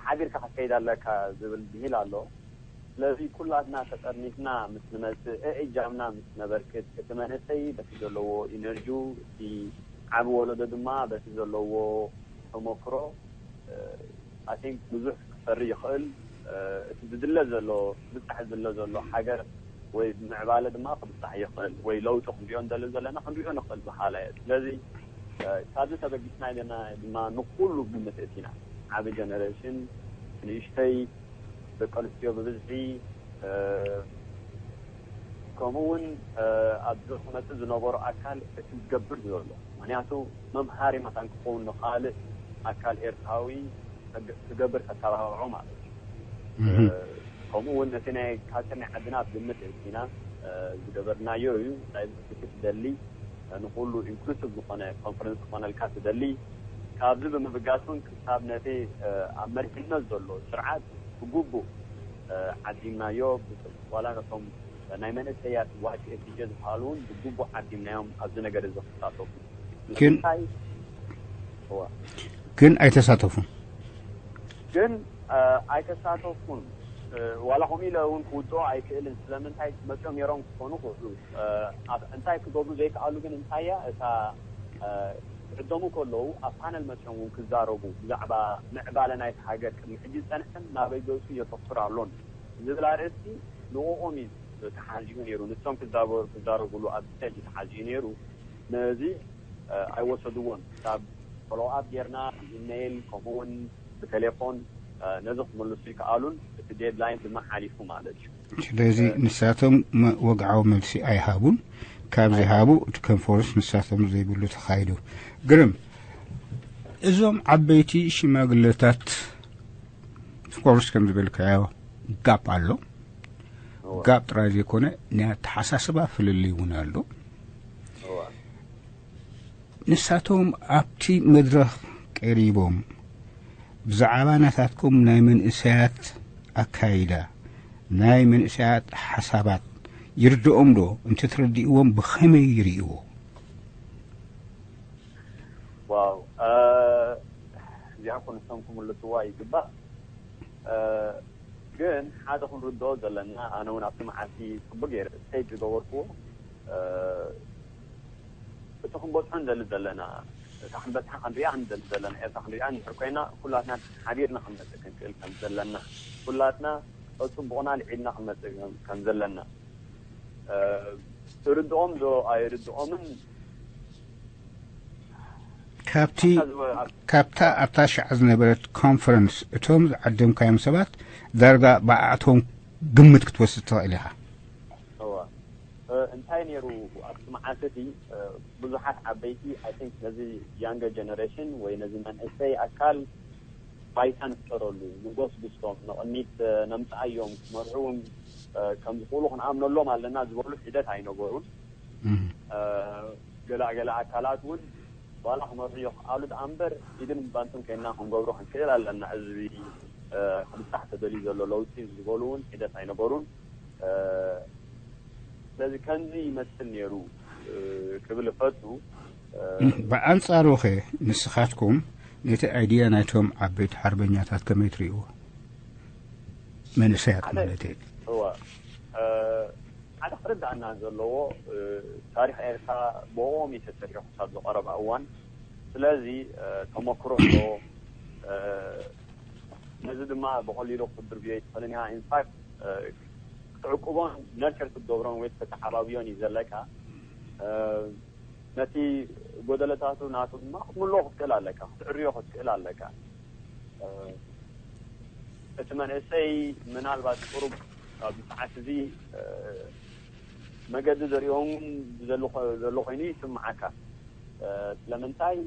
ሓቢርካ ክትከይድ ኣለካ ዝብል ብሂል ኣሎ። ስለዚ ኩላትና ተጠርኒፍና ምስ ንመፅእ እእጃምና ምስ ነበርክት እቲ መንእሰይ በቲ ዘለዎ ኢነርጂው እቲ ዓቢ ወለዶ ድማ በቲ ዘለዎ ተሞክሮ ኣይ ቲንክ ብዙሕ ክፈሪ ይኽእል። እቲ ዝድለ ዘሎ ክብፃሕ ዝድለ ዘሎ ሃገር ወይ ምዕባለ ድማ ክብፃሕ ይኽእል ወይ ለውጢ ክንሪኦ እንደሊ ዘለና ክንሪኦ ንኽእል በሃላ እየ። ስለዚ ካብዚ ተበጊስና ኢለና ድማ ንኩሉ ግምት እቲና ዓቢ ጀነሬሽን ንእሽተይ ደቂ ኣንስትዮ ብብዝሒ ከምኡ እውን ኣብዚ ክመፅእ ዝነበሮ ኣካል እቲ ዝገብር ዘሎ ምክንያቱ መምሃሪ መታን ክኸውን ንካልእ ኣካል ኤርትራዊ ክገብር ከተባብዖ ማለት እዩ። ከምኡ እውን ነቲ ናይ ካልቸር ናይ ዓድና ኣብ ግምት እቲና ዝገበርናዮ እዩ። ናይ ብስቲ ትደሊ ንኩሉ ኢንክሉሲቭ ዝኾነ ኮንፈረንስ ክኾነልካ ትደሊ። ካብዚ ብምብጋስ እውን ክሳብ ነቲ ኣብ መሪሕነት ዘሎ ስርዓት ብግቡእ ዓዲምናዮ ዋላ ነቶም ናይ መንእሰያት ዋሽ ኤፍዲጀ ዝበሃሉ እውን ብግቡእ ዓዲምናዮም ኣብዚ ነገር እዚ ክሳተፉ ግን ግን ኣይተሳተፉን። ግን ኣይተሳተፉን። ዋላ ከምኡ ኢለ እውን ክውድኦ ኣይክእልን። ስለምንታይ መፅኦም ነይሮም ክኾኑ ክኽእሉ እንታይ ክገብሩ ዘይከኣሉ ግን እንታይ እያ እታ ክዕደሙ ከለዉ ኣብ ፓነል መፅኦም እውን ክዛረቡ ብዛዕባ ምዕባለ ናይቲ ሃገር ቅድሚ ሕጂ ዝፀንሐን ናበይ ገፁ የተኩር ኣሎን ዝብል ኣርእስቲ ንዕኦም እዩ ተሓዚኡ ነይሩ። ንሶም ክዛረብሉ ኣብ ስቴጅ ተሓዚኡ ነይሩ። ነዚ ኣይወሰድዎን። ካብ ፎሎው ኣፕ ጌርና ብኢሜይል ከምኡውን ብቴሌፎን ነዚ ክምልሱ ይከኣሉን እቲ ዴድላይን ድማ ሓሊፉ ማለት እዩ። ስለዚ ንሳቶም ወግዓዊ መልሲ ኣይሃቡን። ካብ ዘይሃቡ እቲ ኮንፈረንስ ንሳቶም ዘይብሉ ተኻይዱ። ግርም፣ እዞም ዓበይቲ ሽማግለታት ኦፍኮርስ ከም ዝበልካዮ ጋፕ ኣሎ። ጋፕ ጥራይ ዘይኮነ ናይ ኣተሓሳስባ ፍልልይ እውን ኣሎ። ንሳቶም ኣብቲ መድረኽ ቀሪቦም ብዛዕባ ናታትኩም ናይ መንእሰያት ኣካይዳ ናይ መንእሰያት ሓሳባት ይርድኦም ዶ? እንተተረዲእዎም ብኸመይ ይርእይዎ? ዋው እዚኣ ኮ ንሶም ክምልስዋ ይግባእ። ግን ሓደ ክንርድኦ ዘለና ኣነ እውን ኣብቲ መዓልቲ ፅቡቅ ገይረ ስቴጅ ዝገበርክዎ እቲ ክንበፅሖ ንደሊ ዘለና እታ ክንበፅሓ ክንሪኣ ንደሊ ዘለና ኤርትራ ክንሪኣ ንድሕር ኮይና ኩላትና ሓቢርና ክንመፅእ ክንክእል ከም ዘለና ኩላትና ፅቡቕና ልዒልና ክንመፅእ ከም ዘለና ይርድኦም ዶ ኣይርድኦምን ካብቲ ካብታ ኣብታ ሸዓ ዝነበረት ኮንፈረንስ እቶም ዝዓደምካዮም ሰባት ዳርጋ ብኣቶም ግምት ክትወስድ ትኽእል ኢኻ። እንታይ ነይሩ ኣብቲ መዓልቲ እቲ ብዙሓት ዓበይቲ ኣይ ቲንክ ነዚ ያንገር ጀነሬሽን ወይ ነዚ መንእሰይ ኣካል ባይታ ንፍጠረሉ ንጎስጉሶም ንቕድሚት ነምፅኣዮም ክመርሑ እውን ከም ዝኽእሉ ክንኣምነሎም ኣለና ዝበሉ ሒደት ኣይነበሩን። ገላ ገላ ኣካላት እውን ዋላ ክመርሑ ይኽኣሉ ደኣ እምበር ኢድን ባንትን ኮይንና ክንገብሮ ክንክእል ኣለና። ህዝቢ ክብፃሕ ተደልዩ ዘሎ ለውጢ ዝበሉ እውን ሒደት ኣይነበሩን። ስለዚ ከምዚ ይመስል ነይሩ ክብል እፈቱ። ብኣንጻሩ ኸ ንስኻትኩም ነቲ ኣይድያ ናይቶም ዓበይቲ ሓርበኛታት ከመይ ትርእይዎ? መንእሰያት ማለት እየ። እወ ሓደ ክርዳእና ዘለዎ ታሪኽ ኤርትራ ብኦም እዩ ተሰሪሑ ክሳብ ዝቐረባ እዋን። ስለዚ ተመክሮ ኣሎ። ነዚ ድማ ብቐሊሉ ክትድርብዮ ኣይትኽእልን ኢኻ። ኢንፋክት ክትዕቅቦን ነርቸር ክትገብሮን ወይ ከተሓባብዮን እዩ ዘለካ። ነቲ ጎደለታቱ ናቱ ድማ ክትምልኦ ክትክእል ኣለካ፣ ክትዕርዮ ክትክእል ኣለካ። እቲ መንእሰይ ምናልባት ቁሩብ ኣብዚ ሰዓት እዚ መገዲ ዘሪኦም ዘሎ ኮይኑ ይስምዓካ። ስለምንታይ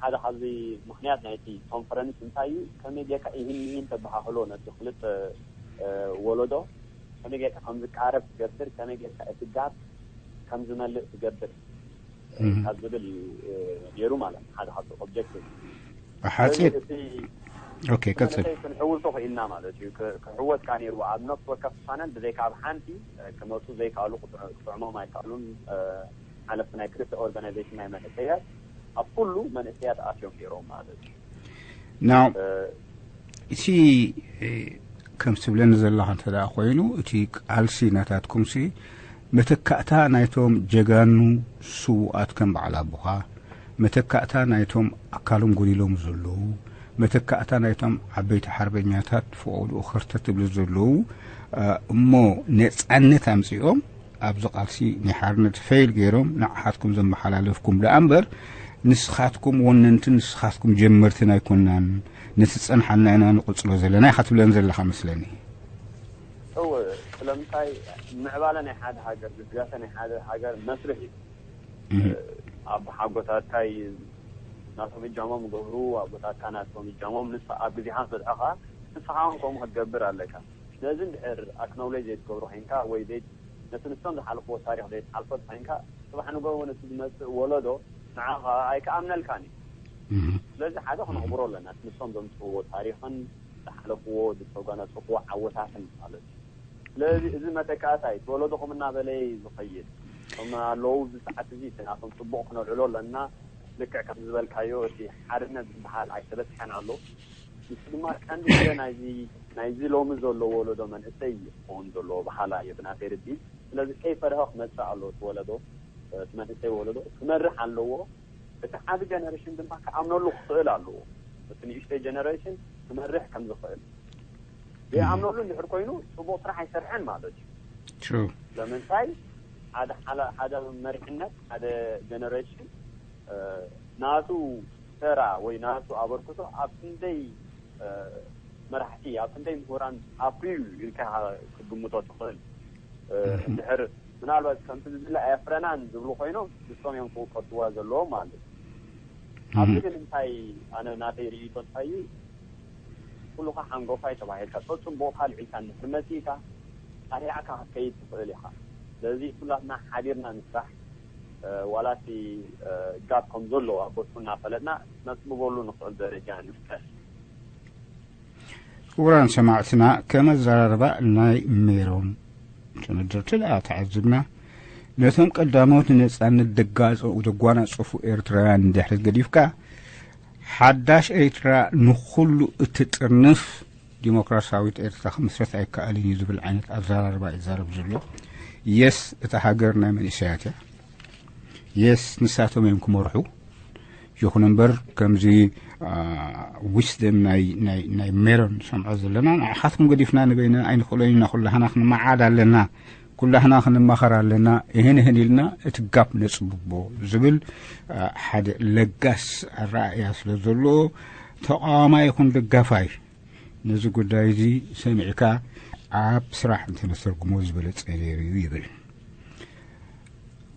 ሓደ ካብዚ ምኽንያት ናይቲ ኮንፈረንስ እንታይ እዩ? ከመይ ጌርካ ይህን ይህን ተበሃህሎ ነቲ ክልተ ወለዶ ከመይ ጌርካ ከም ዝቃረብ ትገብር፣ ከመይ ጌርካ እቲ ጋብ ከም ዝመልእ ትገብር ካብ ዝብል እዩ ነይሩ ማለት ሓደ ካብቲ ኦብጀክቲቭ። ብሓፂር ኦኬ፣ ቀፅል። ክንሕውሶ ክኢልና ማለት እዩ። ክሕወስ ከዓ ነይሩ ኣብ ነፍሲ ወከፍ ፓነል ብዘይካ ኣብ ሓንቲ ክመፁ ዘይከኣሉ ክጥዕሞም ኣይከኣሉን። ሓለፍቲ ናይ ክልተ ኦርጋናይዜሽን ናይ መንእሰያት ኣብ ኩሉ መንእሰያት ኣትዮም ነይሮም ማለት እዩ። ናው እቲ ከም ትብለኒ ዘለኻ እንተ ደኣ ኮይኑ እቲ ቃልሲ ናታትኩምሲ መተካእታ ናይቶም ጀጋኑ ስዉኣት ከም በዓል ኣቦኻ፣ መተካእታ ናይቶም ኣካሎም ጎዲሎም ዘለዉ፣ መተካእታ ናይቶም ዓበይቲ ሓርበኛታት ፍቐውድኡ ኸርተት ትብሉ ዘለዉ እሞ ነፃነት ኣምፅኦም ኣብዚ ቃልሲ ናይ ሓርነት ፌል ገይሮም ንዓኻትኩም ዘመሓላለፍኩም ደኣ እምበር ንስኻትኩም ወነንትን ንስኻትኩም ጀመርትን ኣይኮናን። ነቲ ዝፀንሓልና ኢና ንቕፅሎ ዘለና ኢኻ ትብለን ዘለኻ መስለኒ። እወ፣ ስለምንታይ ምዕባለ ናይ ሓደ ሃገር ግስጋሰ ናይ ሓደ ሃገር መስርሕ እዩ። ኣብ ሓጎታትካ ናቶም እጃሞም ገብሩ ኣቦታትካ ናቶም እጃሞም ንስ ኣብ ግዜኻ ክትበፅሖ ከዓ ንስኻ እውን ከምኡ ክትገብር ኣለካ። ነዚ እንድሕር ኣክኖውሌጅ ዘይትገብሮ ኮይንካ ወይ ነቲ ንሶም ዝሓልፍዎ ታሪኽ ዘይትሓልፎ ተኮይንካ ፅባሕ ንጎ እውን እቲ ዝመፅእ ወለዶ ንዓኻ ኣይከኣምነልካን እዩ። ስለዚ ሓደ ክነኽብሮ ኣለና እቲ ንሶም ዘምፅእዎ ታሪኽን ዝሓለፍዎ ዝተጓናፀፍዎ ዓወታትን ማለት እዩ። ስለዚ እዚ መተካእታ እዩ እቲ ወለዶ ከም እናበለየ እዩ ዝኸይድ። እቶም ኣለዉ እዚ ሰዓት እዚ እቲ ናቶም ፅቡቕ ክነልዕሎ ኣለና። ልክዕ ከም ዝበልካዮ እቲ ሓርነት ዝበሃል ኣይተበፅሐን ኣሎ። ንሱ ድማ ቀንዲ ግደ ናይዚ ናይዚ ሎሚ ዘሎ ወለዶ መንእሰይ እዩ ክኸውን ዘለዎ በሃላ እየ ብናተይ ርድኢት። ስለዚ ከይፈርሀ ክመፅእ ኣለዎ እቲ ወለዶ እቲ መንእሰይ ወለዶ ክመርሕ ኣለዎ። እቲ ዓቢ ጀነሬሽን ድማ ክኣምነሉ ክኽእል ኣለዎ እቲ ንእሽተይ ጀነሬሽን ክመርሕ ከም ዝኽእል። ዘይኣምነሉ እንድሕር ኮይኑ ፅቡቕ ስራሕ ኣይሰርሐን ማለት እዩ። ስለምንታይ ሓደ ሓደ መሪሕነት ሓደ ጀነሬሽን ናቱ ተራ ወይ ናቱ ኣበርክቶ ኣብ ክንደይ መራሕቲ ኣብ ክንደይ ምሁራን ኣፍርዩ ኢልካ ክትግምቶ ትኽእል። እንድሕር ምናልባት ከምቲ ዝድለ ኣየፍረናን ዝብሉ ኮይኖም ንሶም እዮም ክውቀስዋ ዘለዎም ማለት እዩ። ኣብዚ ግን እንታይ ኣነ ናተይ ርእይቶ እንታይ እዩ ኩሉካ ሓንጎፋይ ተባሂልካ ጸጽቡቕካ ልዒልካ እንድሕር መጺእካ ኣሪዕካ ክትከይድ ትኽእል ኢኻ። ስለዚ ኩላትና ሓቢርና ንስራሕ። ዋላቲ ጋብ ከም ዘሎ ኣብ ቦቱ እናፈለጥና ነጽብበሉ ንኽእል ደረጃ ንፍጠር። ክቡራን ሰማዕትና ከም ኣዘራርባ ናይ ሜሮን ተመደርቲ ደኣ ተዓዝብና ነቶም ቀዳሞት ንነጻነት ደጋጸ- ደጓናጸፉ ኤርትራውያን ንድሕሪት ገዲፍካ ሓዳሽ ኤርትራ ንኹሉ እትጥርንፍ ዲሞክራሲያዊት ኤርትራ ክምስረት ኣይከኣልን እዩ ዝብል ዓይነት ኣዘራርባ ይዛረብ ዘሎ። የስ እታ ሃገር ናይ መንእሰያት እያ። የስ ንሳቶም እዮም ክመርሑ። ይኹን እምበር ከምዚ ዊስደም ናይ ሜሮን ሰምዖ ዘለና ንዓኻትኩም ገዲፍና ንበይና ኣይንኽእሎን ኢና ኩላህና ክንመዓድ ኣለና ኩላህና ክንማኸር ኣለና ይህን ይህን ኢልና እቲ ጋፕ ነፅብቦ ዝብል ሓደ ለጋስ ኣረኣእያ ስለ ዘሎ ተቃዋማይ ይኹን ደጋፋይ ነዚ ጉዳይ እዚ ሰሚዕካ ኣብ ስራሕ እንተነተርጉሞ ዝበለፀ ነይሩ እዩ ይብል።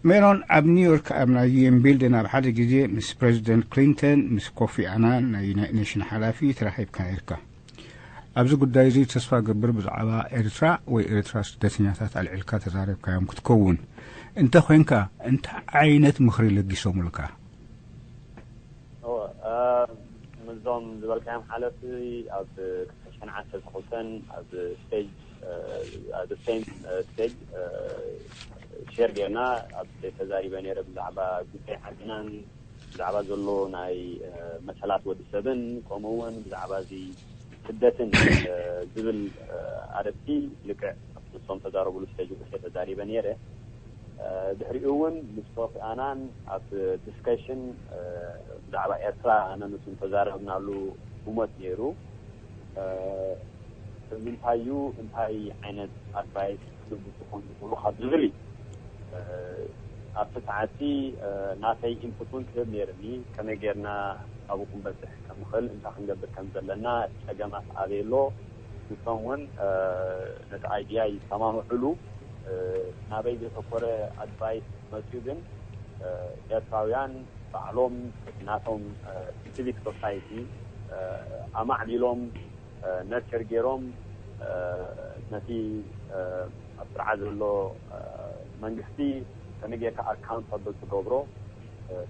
ሜሮን ኣብ ኒውዮርክ ኣብ ናይ ዩኤን ቢልድን ኣብ ሓደ ግዜ ምስ ፕሬዚደንት ክሊንተን ምስ ኮፊ ኣናን ናይ ዩናይትድ ኔሽን ሓላፊ ተራኺብካ ነርካ። ኣብዚ ጉዳይ እዚ ተስፋ ገብር ብዛዕባ ኤርትራ ወይ ኤርትራ ስደተኛታት ኣልዒልካ ተዛረብካዮም ክትከውን እንተ ኮይንካ እንታይ ዓይነት ምኽሪ ለጊሶምልካ? ምስዞም ዝበልካዮም ሓለፍቲ ኣብ ክልተ ሽሕን ዓሰርተ ክልተን ኣብ ስቴጅ ኣብ ሴም ስቴጅ ሼር ጌርና ኣብ ተዛሪበ ነይረ ብዛዕባ ጉዳይ ዓድናን ብዛዕባ ዘሎ ናይ መሰላት ወዲ ሰብን ከምኡ እውን ብዛዕባ እዚ ስደትን ዝብል ኣረድቲ ልክዕ ንሶም ተዛረብሉ ስቴጅ ተዛሪበ ነይረ። ድሕሪኡ እውን ምስ ኮፊ ኣናን ኣብ ዲስከሽን ብዛዕባ ኤርትራ ኣነ ንሱን ተዛረብናሉ ህሞት ነይሩ። እዚ እንታይ እዩ እንታይ ዓይነት ኣድቫይስ ክህቡ ክኾኑ ይኽእሉ ካብ ዝብል እዩ። ኣብቲ ሰዓትቲ ናተይ ኢንፑት እውን ክህብ ነይርኒ። ከመይ ጌርና ኣብኡ ክንበፅሕ ከምኽእል እንታይ ክንገብር ከም ዘለና፣ ፀገማት ኣበይ ኣሎ፣ ንሶም እውን ነቲ ኣይድያ ይሰማምዕሉ። ናበይ ዘተኮረ ኣድቫይስ መፅኡ ግን ኤርትራውያን ባዕሎም ናቶም ሲቪክ ሶሳይቲ ኣማዕቢሎም ነርቸር ገይሮም ነቲ ኣብ ስርዓት ዘሎ መንግስቲ ከመይ ጌርካ ኣካውንታብል ትገብሮ፣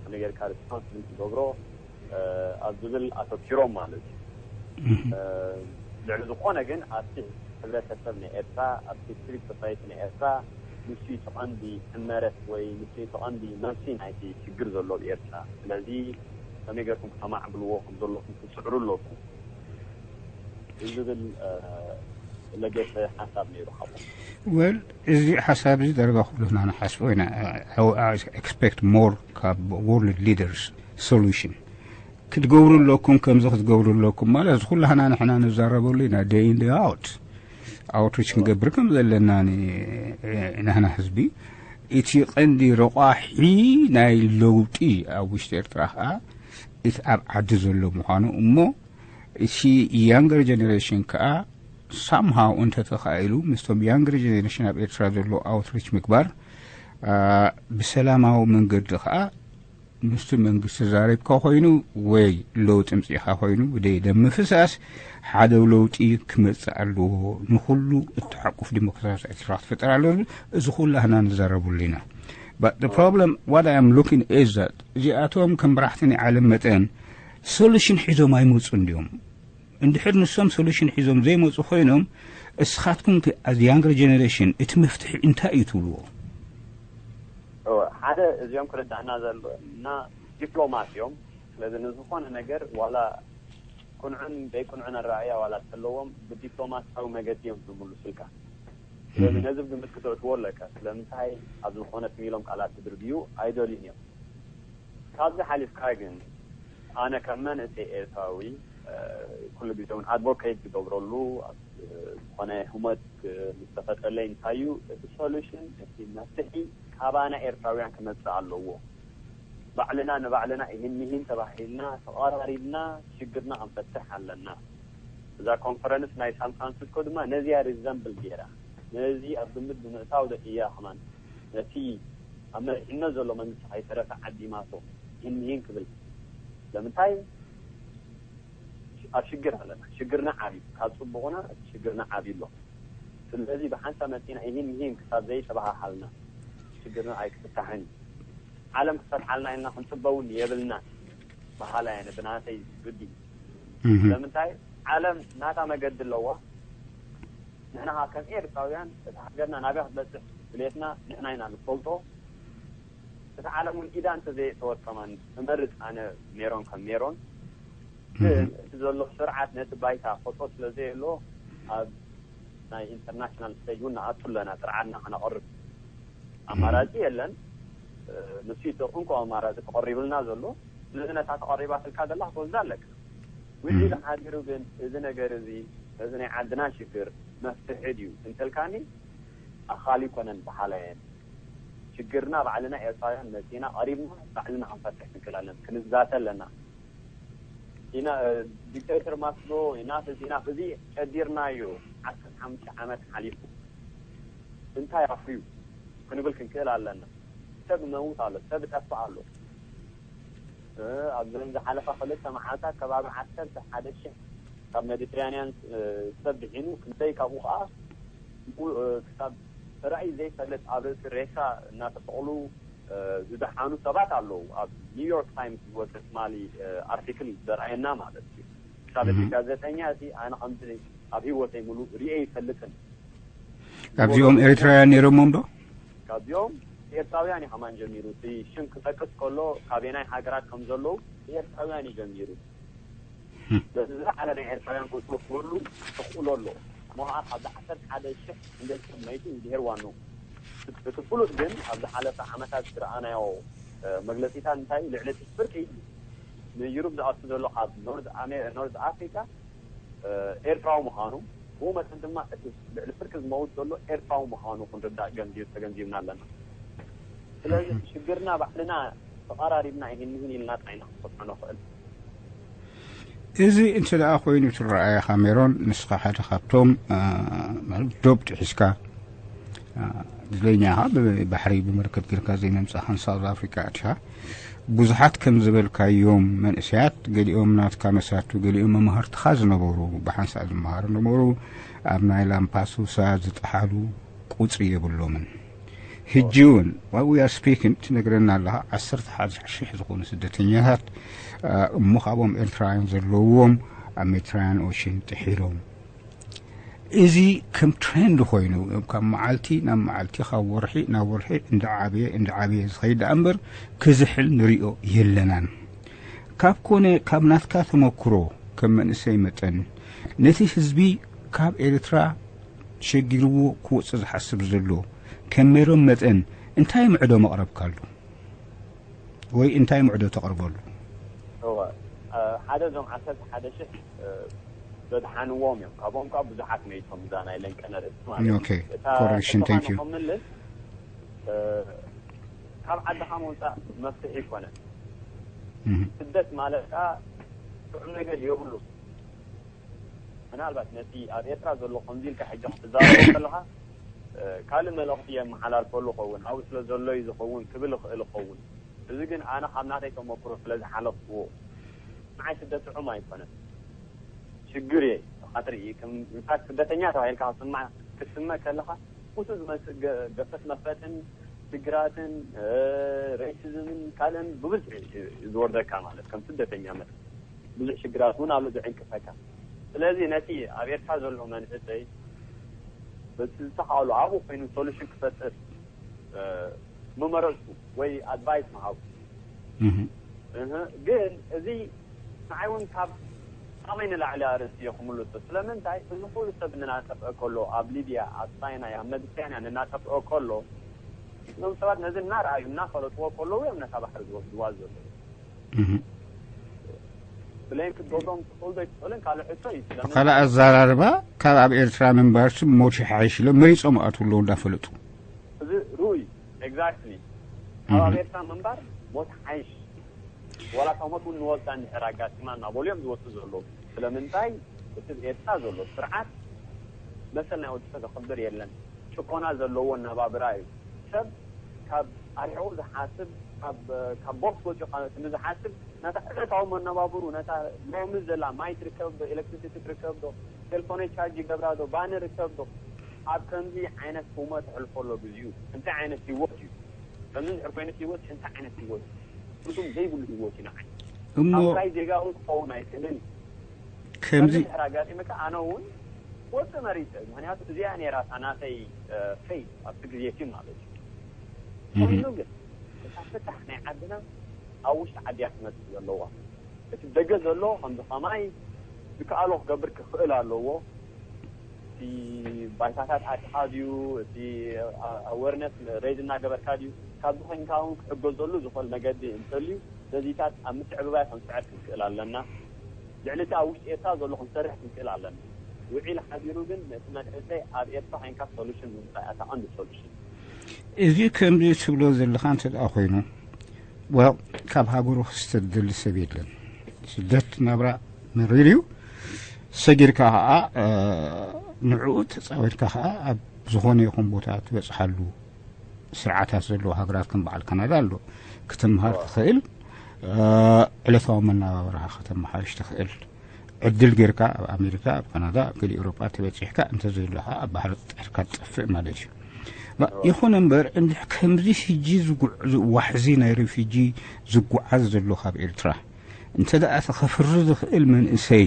ከመይ ጌርካ ሪስፖንስብል ትገብሮ ኣብ ዝብል ኣተኪሮም ማለት እዩ። ልዕሊ ዝኾነ ግን ኣብቲ ሕብረተሰብ ናይ ኤርትራ፣ ኣብቲ ሲቪክ ሶሳይቲ ናይ ኤርትራ ንሱ እዩ እቲ ቀንዲ ሕመረት ወይ ንሱ እዩ እቲ ቀንዲ መልሲ ናይቲ ሽግር ዘሎ ኣብ ኤርትራ። ስለዚ ከመይ ጌርኩም ክተማዕብልዎ ከም ዘለኹም ክትፅዕሩ ኣለኩም ዝብል ለገሰ ሓሳብ ነይሩ ካብኦም። ወል እዚ ሓሳብ እዚ ደረጋ ኩሉ ንሕና ንሓስቦ ኢና። ኤክስፔክት ሞር ካብ ወርልድ ሊደርስ ሶሉሽን ክትገብሩ ኣለኩም፣ ከምዚ ክትገብሩ ኣለኩም ማለት እዚ ኩላህና ንሕና ንዛረበሉ ኢና። ደይ ኢን ደይ ኣውት ኣውትሪች ክንገብር ከም ዘለና ንሕና ህዝቢ እቲ ቀንዲ ረቋሒ ናይ ለውጢ ኣብ ውሽጢ ኤርትራ ከዓ እቲ ኣብ ዓዲ ዘሎ ምዃኑ እሞ እቲ ያንገር ጀነሬሽን ከዓ ሳምሃው እንተተኻኢሉ ምስቶም ያንገር ጀነሬሽን ኣብ ኤርትራ ዘሎ ኣውትሪች ምግባር ብሰላማዊ መንገዲ ከዓ ምስቲ መንግስቲ ዛሪብካ ኮይኑ ወይ ለውጢ ምፅኢኻ ኮይኑ ብደይ ደም ምፍሳስ ሓደ ለውጢ ክመፅእ ኣለዎ። ንኩሉ እተሓቁፍ ዲሞክራሲ ኤርትራ ክትፈጠር ኣለዎ። እዚ ኩላህና ንዛረብሉ ኢና። But the problem what I am looking is that እዚኣቶም ከም መራሕቲ ናይ ዓለም መጠን ሶሉሽን ሒዞም ኣይመፁን ድዮም? እንድሕር ንሶም ሶሉሽን ሒዞም ዘይመፁ ኮይኖም እስኻትኩም as younger generation እቲ መፍትሒ እንታይ እዩ ትብልዎ? ሓደ እዚኦም ክርዳእና ዘሎ እና ዲፕሎማት እዮም። ስለዚ ንዝኾነ ነገር ዋላ ቁንዑን ዘይቁንዑን ኣረኣእያ ዋላ ተለዎም ብዲፕሎማሲያዊ መገዲ እዮም ዝምልሱልካ። ስለዚ ነዚ ግምት ክትእትዎ ኣለካ። ስለምንታይ ኣብ ዝኾነ ትም ኢሎም ቃላት ክድርብዩ ኣይደልዩን እዮም። ካብዚ ሓሊፍካ ግን ኣነ ከም መንእሰይ ኤርትራዊ ኩሉ ግዜ እውን ኣድቮኬት ዝገብረሉ ዝኾነ ህሞት ምስ ተፈጠረለይ እንታይ እዩ እቲ ሶሉሽን እቲ መፍትሒ ካባና ኤርትራውያን ክመፅእ ኣለዎ። ባዕልና ንባዕልና ይህን ይህን ተባሂልና ተቐራሪብና ሽግርና ክንፈትሕ ኣለና። እዛ ኮንፈረንስ ናይ ሳን ፍራንሲስኮ ድማ ነዚያ ሪዘምብል ገይራ ነዚ ኣብ ግምት ብምእታው ዶ እያ ከማን ነቲ ኣብ መሪሕነት ዘሎ መንግስቲ ከይተረፈ ዓዲማቶ ይህን ይህን ክብል ስለምንታይ ኣብ ሽግር ኣለና። ሽግርና ዓብዩ ካብ ፅቡቕና እቲ ሽግርና ዓብዩ ኣሎ። ስለዚ ብሓንሳብ መፂና ይህን ይህን ክሳብ ዘይተባሃሃልና ሽግርና ኣይክፍታሕን እዩ። ዓለም ክፈትሓልና ኢልና ክንፅበውን የብልና በሃላይ ኣነ ብናተይ ግዲ። ስለምንታይ ዓለም ናታ መገዲ ኣለዋ። ንሕና ከዓ ከም ኤርትራውያን እቲ ሃገርና ናበይ ክትበፅሕ ድሌትና ንሕና ኢና ንፈልጦ። እቲ ዓለም እውን ኢዳ እንተዘየእተወት ከማን እመርፅ ኣነ ሜሮን ከም ሜሮን። ግን እቲ ዘሎ ስርዓት ነቲ ባይታ ክፈልጦ ስለ ዘየሎ ኣብ ናይ ኢንተርናሽናል ስቴጅ እውን ንኣቱ ኣለና ጥርዓንና ከነቕርብ ኣማራፂ የለን። ንሱ እቲ እንኮ ኣማራፂ ተቐሪቡልና ዘሎ። ስለዚ ነታ ተቐሪባትልካ ዘላ ክትወስዳ ኣለካ። ውዒሉ ሓዲሩ ግን እዚ ነገር እዚ ነዚ ናይ ዓድና ሽግር መፍትሒ ድዩ እንተልካኒ ኣኻሊ ይኮነን በሃላየን። ሽግርና ባዕልና ኤርትራውያን መፂና ቀሪብና ባዕልና ክንፈትሕ ንክእል ኣለና። ክንዛተ ኣለና። ኢና ዲክቴተር ማስሎ ኢና ተዚና እዚ ቀዲርናዮ ዓሰርተ ሓሙሽተ ዓመት ሓሊፉ እንታይ ኣፍርዩ ክንብል ክንክእል ኣለና። ሰብ ይመውት ኣሎ፣ ሰብ ይጠፍእ ኣሎ። ኣብዚ ዝሓለፋ ክልተ መዓልታት ከባቢ ዓሰርተ ሓደ ሽሕ ካብ ሜዲትራንያን ሰብ ድሒኑ ክንደይ ካብኡ ከዓ ክሳብ ራእይ ዘይፈልጥ ኣብ ርእሲ ሬሳ እናተሰቕሉ ዝደሓኑ ሰባት ኣለዉ። ኣብ ኒውዮርክ ታይምስ ዝወፀ ትማሊ ኣርቲክል ዘርኣየና ማለት እዩ። ክሳብ እቲ ጋዜጠኛ እቲ ኣነ ከምዚ ኣብ ህይወተይ ሙሉእ ሪኤ ይፈልጥን ካብዚኦም ኤርትራውያን ነይሮሞም ዶ? ካብዚኦም ኤርትራውያን እዩ ከማን ጀሚሩ። እቲ ሽም ክጠቅስ ከሎ ካበናይ ሃገራት ከም ዘለዉ ኤርትራውያን እዩ ጀሚሩ። በዚ ዝለዓለ ናይ ኤርትራውያን ቁፅሪ ክህሉ ተኽእሎ ኣሎ። እሞ ከዓ ካብዚ ዓሰርተ ሓደ ሽሕ ክንደይ ሰብ መይቱ እንድሄር ዋኑ። እቲ ፍሉጥ ግን ኣብ ዝሓለፈ ዓመታት ዝረኣናዮ መግለፂታት እንታይ እዩ? ልዕሊ እቲ ፍርቂ ንዩሮፕ ዝኣቱ ዘሎ ካብ ኖርዝ ኣፍሪካ ኤርትራዊ ምዃኑ፣ ብኡ መጠን ድማ እቲ ልዕሊ ፍርቂ ዝመውት ዘሎ ኤርትራዊ ምዃኑ ክንርዳእ ገንዚብ ተገንዚብና ኣለና። ስለዚ ሽግርና ባዕልና ተቐራሪብና ይህን ይህን ኢልና ጥራይና ክንፈትሖ ንኽእል። እዚ እንተ ደኣ ኮይኑ ትረኣያ ካሜሮን፣ ንስኻ ሓደ ካብቶም ዶብ ጥሒስካ ድለኛ ኢኻ፣ ብባሕሪ ብመርከብ ጌርካ ዘይመምጻእካ ንሳውዝ ኣፍሪካ ኣትኻ። ብዙሓት ከም ዝበልካዮም መንእሰያት፣ ገሊኦም ናትካ መሳቱ፣ ገሊኦም መማህርትኻ ዝነበሩ፣ ብሓንሳእ ዝመሃሩ ነበሩ፣ ኣብ ናይ ላምፓሱሳ ዝጠሓሉ ቁጽሪ የብሎምን። ሕጂ እውን while we are speaking ትነግረና ኣለኻ፣ ዓሰርተ ሓደ ሽሕ ዝኾኑ ስደተኛታት እሞ ካብኦም ኤርትራውያን ዘለዎም ኣብ ሜዲትራንያን ኦሽን ጥሒሎም። እዚ ከም ትሬንድ ኮይኑ ካብ መዓልቲ ናብ መዓልቲ፣ ካብ ወርሒ ናብ ወርሒ እንዳዓበየ እንዳዓበየ ዝኸይድ ደኣ እምበር ክዝሕል ንሪኦ የለናን። ካብ ኮነ ካብ ናትካ ተመክሮ ከም መንእሰይ መጠን ነቲ ህዝቢ ካብ ኤርትራ ሸጊርዎ ክወፅእ ዝሓስብ ዘሎ ከም ሜሮን መጠን እንታይ ምዕዶ መቕረብካሉ ወይ እንታይ ምዕዶ ተቕርበሉ? እወ፣ ሓደ እዞም ዓሰርተ ሓደ ሽሕ ዘድሓንዎም እዮም። ካብኦም ከዓ ብዙሓት መይቶም እዛ ናይ ለንቀነ ርእሲ ማለት እዩ። ኦኬ፣ ኮረክሽን፣ ቴንክ ዩ። ከምልስ ካብ ዓድኻ ምውፃእ መፍትሒ ይኮነን። ስደት ማለት ከዓ ጥዑም ነገር የብሉ። ምናልባት ነቲ ኣብ ኤርትራ ዘሎ ከምዚ ኢልካ ሕጂ ክትዛረቦ ከለኻ ካልእ መልእኽቲ የመሓላልፈሉ ኸውን፣ ኣብኡ ስለ ዘሎ እዩ ዝኸውን ክብል እኽእል እኸውን። እዚ ግን ኣነ ካብ ናተይ ተመክሮ ስለ ዝሓለፍክዎ ንዓይ ስደት ጥዑም ኣይኮነን። ሽግር እየ ኢኻ ትርኢ። ከም ኢንፋክት ስደተኛ ተባሂልካ ክትስማዕ ክትስመ ከለኻ ምስኡ ዝመጽእ ገ- ገፈት መፈትን ሽግራትን ሬሲዝምን ካልእን ብብዝሒ እዩ ዝወርደካ ማለት ከም ስደተኛ መጠን ብዙሕ ሽግራት እውን ኣሎ ዝዕንቅፈካ። ስለዚ ነቲ ኣብ ኤርትራ ዘሎ መንእሰይ በቲ ዝተኻእሎ ኣብኡ ኮይኑ ሶሉሽን ክፈጥር ምመረፅኩ ወይ ኣድቫይስ ምሃብኩ። ግን እዚ ንዓይ እውን ካብ ዓቕመይ ንላዕሊ ኣርእስቲ እየ ክምልሶ። ስለምንታይ እዚ ኩሉ ሰብ እናጠፍአ ከሎ፣ ኣብ ሊብያ፣ ኣብ ሳይናይ፣ ኣብ መዲትራንያን እናጠፍአ ከሎ፣ እዞም ሰባት ነዚ እናረኣዩ እናፈለጥዎ ከለዉ እዮም ነታ ባሕሪ ዝወስድዋ ዘለዉ። ብሌን ክትገብሮም ትኽእሉ ዶ ኣይትኽእልን ካልእ ሕቶ እዩ። ስለምንታይ ካልእ ኣዘራርባ ካብ ኣብ ኤርትራ ምንባርሲ ሞት ይሓይሽ ኢሎም መሪጾም ኣትዉ ኣለዉ እንዳፈለጡ። እዚ ርኡይ ኤግዛክትሊ ካብ ኣብ ኤርትራ ምንባር ሞት ሓይሽ ዋላ ካብ ሞት እውን ንወልዳ እንድሕር ኣጋጢማ እናበሉ እዮም ዝወፁ ዘለዉ። ስለምንታይ እቲ ኣብ ኤርትራ ዘሎ ስርዓት መሰል ናይ ወዲ ሰብ ዘኽብር የለን። ጭቆና ዘለዎ ኣነባብራ እዩ። ሰብ ካብ ኣርሒቑ ዝሓስብ ካብ ካብ ቦክስ ወፂኡ ንዝሓስብ ነታ ዕለታዊ መነባብሩ ነታ ሎሚ ዘላ ማይ ትርከብ ዶ ኤሌክትሪሲቲ ትርከብ ዶ ቴሌፎነይ ቻርጅ ይገብራ ዶ ባኒ ርከብ ዶ ኣብ ከምዚ ዓይነት ህሞት ተሕልፎ ኣሎ ግዜኡ እንታይ ዓይነት ህይወት እዩ ከምዚ እንድሕር ኮይኑስ ህይወት እንታይ ዓይነት ህይወት እዩ ትርጉም ዘይብሉ ህይወት እዩ ንዓይ እሞ ካብ ጥራይ ዜጋ እውን ክኸውን ኣይክእልን እዩ ከምዚ ከምዚ እንድሕር ኣጋጢመካ ኣነ እውን ክወፅእ መሪፀ ምክንያቱ እዚኣ ነይራ እታ ናተይ ፌት ኣብቲ ግዜ እቲ ማለት እዩ ኮይኑ ግን እታ ፍታሕ ናይ ዓድና ኣብ ውሽጢ ዓዲ እያ ክትመፅእ ዘለዋ እቲ ደገ ዘሎ ከምዚ ከማይ ዝከኣሎ ክገብር ክኽእል ኣለዎ እቲ ባይታታት ኣድኻ ድዩ እቲ ኣወርነስ ሬዝ እናገበርካ ድዩ ካብዚ ኮይንካ እውን ክሕገዘሉ ዝኽእል መገዲ እንተልዩ ነዚታት ኣብ ምትዕብባይ ክንፅዕር ክንክእል ኣለና ልዕሊ እቲ ኣብ ውሽጢ ኤርትራ ዘሎ ክንሰርሕ ክንክእል ኣለና ውዒል ሓዲሩ ግን ነቲ መንእሰይ ኣብ ኤርትራ ኮይንካ ሶሉሽን ምምፃእ እያ እታ ቀንዲ ሶሉሽን እዚ ከምዚ ትብሎ ዘለኻ እንተ ደኣ ኮይኑ well ካብ ሃገሩ ክስደድ ዝደሊ ሰብ የለን ስደት ናብራ መሪር እዩ ሰጊርካ ከዓ ንዕኡ ተፃዊርካ ከዓ ኣብ ዝኾነ ይኹን ቦታ ትበፅሓሉ ስርዓታት ዘለዎ ሃገራት ከም በዓል ካናዳ ኣሎ ክትምሃር ትኽእል ዕለታዊ መነባብራኻ ከተመሓይሽ ትኽእል ዕድል ጌርካ ኣብ ኣሜሪካ ኣብ ካናዳ ኣብ ገሊ ኤውሮጳ ተበፂሕካ እንተዘይሎ ከዓ ኣብ ባሕሪ ጥጢሕካ ትጠፍእ ማለት እዩ ይኹን እምበር እንድሕ ከምዚ ሕጂ ዋሕዚ ናይ ሬፊጂ ዝጓዓዝ ዘሎ ካብ ኤርትራ እንተ ደኣ ተኸፍሪ ዝኽእል መንእሰይ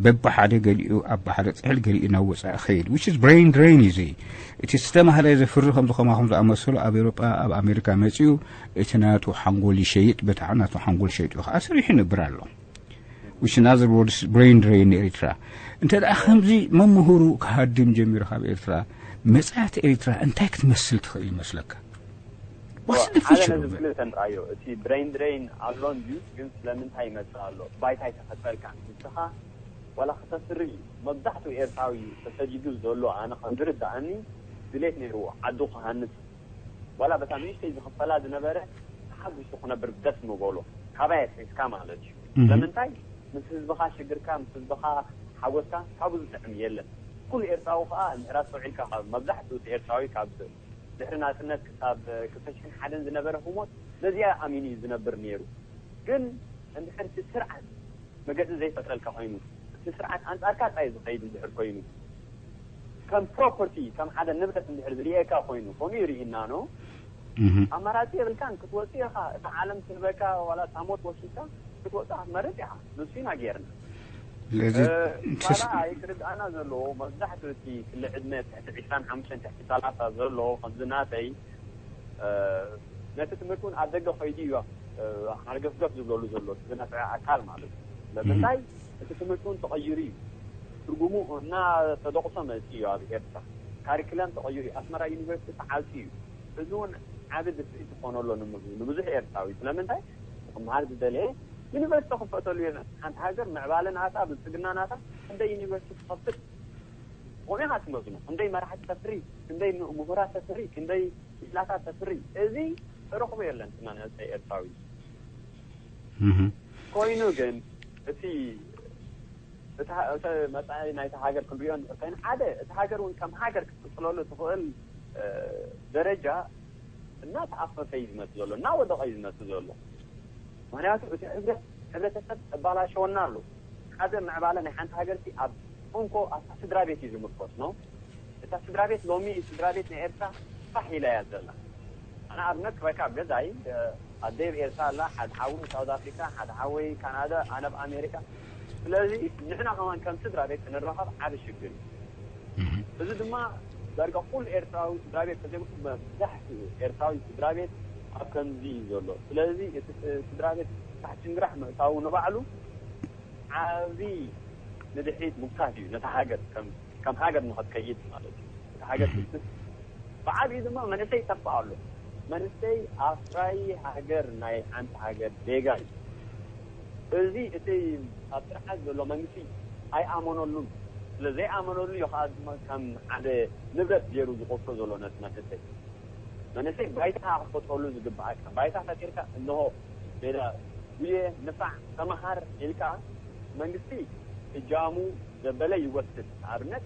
በብሓደ ገሊኡ ኣብ ባሕሪ ጥሕል ገሊኡ ናብ ወፃኢ ኸይድ which is brain drain እዩ ዘይ እቲ ዝተማህረ ዘፍሪ ከምዚ ከማኹም ዝኣመሰሉ ኣብ ኤውሮጳ ኣብ ኣሜሪካ መፂኡ እቲ ናቱ ሓንጎል ይሸይጥ በታዕ ናቱ ሓንጎል ሸይጡ ከዓ ስሪሑ ይነብር ኣሎ which in other words brain drain ኤርትራ። እንተ ደኣ ከምዚ መምህሩ ክሃድም ጀሚሩ ካብ ኤርትራ፣ መጻእቲ ኤርትራ እንታይ ክትመስል ትኽእል ይመስለካ? What's the ሓደ future ነዚ of it? ክልተ ንርኣዮ። እቲ ብሬን ድሬን ኣሎ እንድዩ፣ ግን ስለምንታይ ይመጽእ ኣሎ? ባይታ ኣይተኸተልካን ንስኻ ዋላ ክተፍሪ እዩ። መብዛሕትኡ ኤርትራዊ ተሰዲዱ ዘሎ ኣነ ከም ዝርድኣኒ ድሌት ነይርዎ ዓዱ ክሃንጽ፣ ዋላ በታ ንእሽተይ ዝኽፈላ ዝነበረ ተሓጒሱ ክነብር ደስ ምበሎ፣ ካባይ ኣትሒዝካ ማለት እዩ። ስለምንታይ ምስ ህዝብኻ ሽግርካ፣ ምስ ህዝብኻ ሓጎስካ ካብኡ ዝጥዕም የለን። ኩሉ ኤርትራዊ ከዓ እንድሕር ኣስተውዒልካ ካብ መብዛሕትኡ እቲ ኤርትራዊ ካብ ድሕሪ ናጽነት ክሳብ ክልተ ሽሕን ሓደን ዝነበረ ህሞት ነዚኣ ኣሚኑ እዩ ዝነብር ነይሩ። ግን እንድሕር እቲ ስርዓት መገዲ ዘይፈጥረልካ ኮይኑ፣ እቲ ስርዓት ኣንጻርካ ጥራይ ዝኸይድ እንድሕር ኮይኑ፣ ከም ፕሮፐርቲ ከም ሓደ ንብረት እንድሕር ዝርእየካ ኮይኑ፣ ከምኡ ይርእየና ነው። ኣማራጺ የብልካን፣ ክትወጽእ ኢኻ። እታ ዓለም ትህበካ ዋላ እታ ሞት ወሲድካ ክትወጽእ ክትመርጽ ኢኻ። ንሱ ኢና ጌርና። ስለዚ ካልኣይ ክርድኣና ዘለዎ መብዛሕትኡ እቲ ክሊ ዕድመ ትሕቲ ዕስራን ሓሙሽተን ትሕቲ ሰላሳ ዘሎ ከምዚ ናተይ ነቲ ትምህርቲ እውን ኣብ ደገ ከይዱ እዩ ሓርገፍገፍ ዝብለሉ ዘሎ ዝነፍዐ ኣካል ማለት እዩ። ስለምንታይ እቲ ትምህርቲ እውን ተቐይሩ እዩ። ትርጉሙ እናተደቕሶ መፂ እዩ። ኣብ ኤርትራ ካሪክለም ተቐይሩ እዩ። ኣስመራ ዩኒቨርሲቲ ተዓፅዩ እዩ። እዚ እውን ዓቢ ድፍዒት ይኾኖ ኣሎ ንብዙሕ ኤርትራዊ። ስለምንታይ ክመሃር ዝደለየ ዩኒቨርሲቲ ክፈተሉ የለን። ሓንቲ ሃገር ምዕባለ ናታ ብልፅግና ናታ እንደ ዩኒቨርሲቲ ትኸፍት ቆሚኻ ትመዝኖ። ክንደይ መራሕቲ ተፍሪ፣ ክንደይ ምሁራት ተፍሪ፣ ክንደይ ክኢላታት ተፍሪ፣ እዚ ተረኽቦ የለን። እቲ መንእሰይ ኤርትራዊ ኮይኑ ግን እቲ እቲ መፃኢ ናይታ ሃገር ክንሪኦ እንድሕር ኮይና ሓደ እቲ ሃገር እውን ከም ሃገር ክትቅፅለሉ ትኽእል ደረጃ እናተኣፈፈ እዩ ዝመፅእ ዘሎ፣ እናወደቐ እዩ ዝመፅእ ዘሎ። ምክንያቱ እቲ ሕብረተሰብ እባላሸወና ኣሎ። ሓደ ምዕባለ ናይ ሓንቲ ሃገር ሲ ኣብ እንኮ ኣብታ ስድራ ቤት እዩ ዝምርኮስ ነው። እታ ስድራ ቤት ሎሚ ስድራ ቤት ናይ ኤርትራ ፋሕ ኢላ እያ ዘላ። ኣነ ኣብነት ክበካ ኣብ ገዛይ ኣደይ ኣብ ኤርትራ ኣላ፣ ሓደ ሓወይ ሳውት ኣፍሪካ፣ ሓደ ሓወይ ካናዳ፣ ኣነ ኣብ ኣሜሪካ። ስለዚ ንሕና ከማን ከም ስድራ ቤት ክንራኸብ ዓቢ ሽግር እዩ። እዚ ድማ ዳርጋ ኩሉ ኤርትራዊ ስድራ ቤት ተዘይብሉ መብዛሕትኡ ኤርትራዊ ስድራ ቤት ኣብ ከምዚ እዩ ዘሎ። ስለዚ እቲ ስድራ ቤት ታሕቲ ጭንግራሕ ምእታዉ ንባዕሉ ዓቢ ንድሕሪት ምጉታት እዩ ነታ ሃገር ከም ከም ሃገር ንኸትከይድ ማለት እዩ። እታ ሃገር ክትስ ብዓቢኡ ድማ መንእሰይ ይጠፍእ ኣሎ። መንእሰይ ኣፍራይ ሃገር ናይ ሓንቲ ሃገር ዜጋ እዩ። እዚ እቲ ኣብ ስርዓት ዘሎ መንግስቲ ኣይኣመነሉን። ስለ ዘይኣመነሉ እዩ ከዓ ድማ ከም ሓደ ንብረት ገይሩ ዝቆፍሮ ዘሎ ነቲ መንእሰይ። መንእሰይ ባይታ ክትፈጥረሉ ዝግብኣካ ባይታ ፈጢርካ እንሆ ሜዳ ጉየ ንፋዕ ተመሃር ኢልካ መንግስቲ እጃሙ ዘበለ ይወስድ። ንኣብነት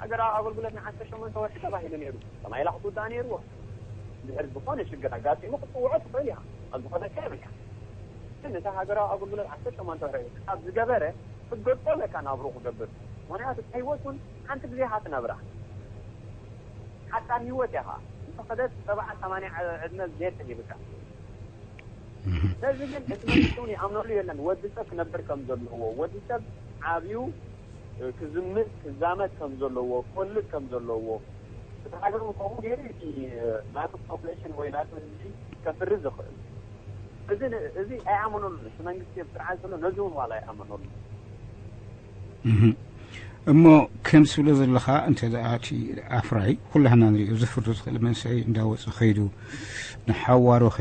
ሃገራዊ ኣገልግሎት ንዓሰርተ ሸሞንተ ወርሒ ተባሂሉ ነይሩ። ከማይ ኢላ ክትውዳእ ነይርዎ። እንድሕር ዝኾነ ሽግር ኣጋጢሙ ክትፅውዖ ትኽእል ኢኻ። ኣብ ዝኾነካ የብልካ። ግን እቲ ሃገራዊ ኣገልግሎት ዓሰርተ ሸሞንተ ወርሒ ክሳብ ዝገበረ ክትገድፎ ኣለካ ናብሩ ክገብር። ምክንያቱ እታ ህይወት እውን ሓንቲ ግዜ ኢኻ ትነብራ። ሓጻር ህይወት ኢኻ። እንተኸደት ሰብዓ ሰማንያ ዕድመ ጌር ተሂብካ። ስለዚ ግን እቲ መንግስቲ እውን ይኣምነሉ የለን። ወዲ ሰብ ክነብር ከም ዘለዎ፣ ወዲ ሰብ ዓብዩ ክዝምት ክዛመት ከም ዘለዎ፣ ክወልድ ከም ዘለዎ፣ እቲ ሃገር እውን ከምኡ ገይሩ እቲ ናቱ ፖፑሌሽን ወይ ናቱ ህዝቢ ከፍሪ ዝኽእል። እዚ ን- እዚ ኣይኣመነሉን። እቲ መንግስቲ ኣብ ስርዓት ዘሎ ነዚ እውን ዋላ ኣይኣመነሉ። እሞ ከም ትብሎ ዘለኻ እንተ ደኣ እቲ ኣፍራይ ኩላህና ንሪኦ ዘፍሪ ዝኽእል መንእሰይ እንዳወፀ ከይዱ ንሓዋሩኸ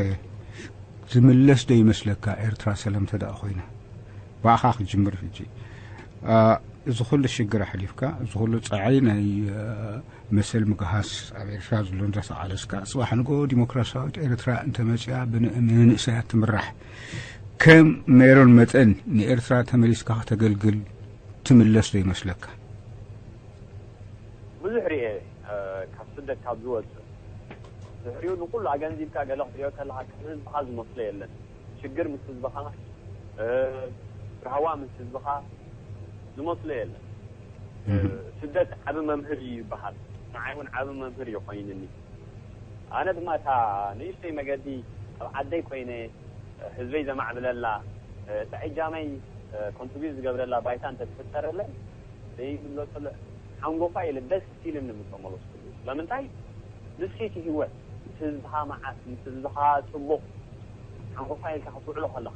ዝምለስ ዶ ይመስለካ? ኤርትራ ሰላም እንተ ደኣ ኮይና ብኣኻ ክጅምር ሕጂ። እዚ ኩሉ ሽግር ኣሕሊፍካ፣ እዚ ኩሉ ጻዕሪ ናይ መሰል ምግሃስ ኣብ ኤርትራ ዘሎ እንዳተቓለስካ፣ ጽባሕ ንግሆ ዲሞክራሲያዊት ኤርትራ እንተመጽያ ብመንእሰያት ትምራሕ ከም ሜሮን መጠን ንኤርትራ ተመሊስካ ከተገልግል ትምለስ ዶ ይመስለካ? ብዙሕ ርኤ ካብ ስደት ካብ ዝወፅእ ድሕሪኡ ንኩሉ ኣገንዚብካ ገለ ክትሪኦ ከለካ ከም ህዝብካ ዝመስሎ የለን። ሽግር ምስ ህዝብኻ፣ ራህዋ ምስ ህዝብኻ ዝመስሎ የለን። ስደት ዓቢ መምህር እዩ ይበሃል። ንዓይ እውን ዓቢ መምህር እዩ ኮይንኒ። ኣነ ድማ እታ ንእሽተይ መገዲ ኣብ ዓደይ ኮይነ ህዝበይ ዘማዕብለላ፣ እታ እጃመይ ኮንትሪቢዩት ዝገብረላ ባይታ እንተትፍጠረለይ ዘይምለሰሉ ሓንጎፋ ኢለ ደስ ኢልኒ ምተመለስኩሉ። ስለምንታይ ንሱ እቲ ህይወት ምስ ህዝብኻ መዓት ምስ ህዝብኻ ጽቡቕ ሓንጎፋ ኢልካ ክትውዕሎ ከለኻ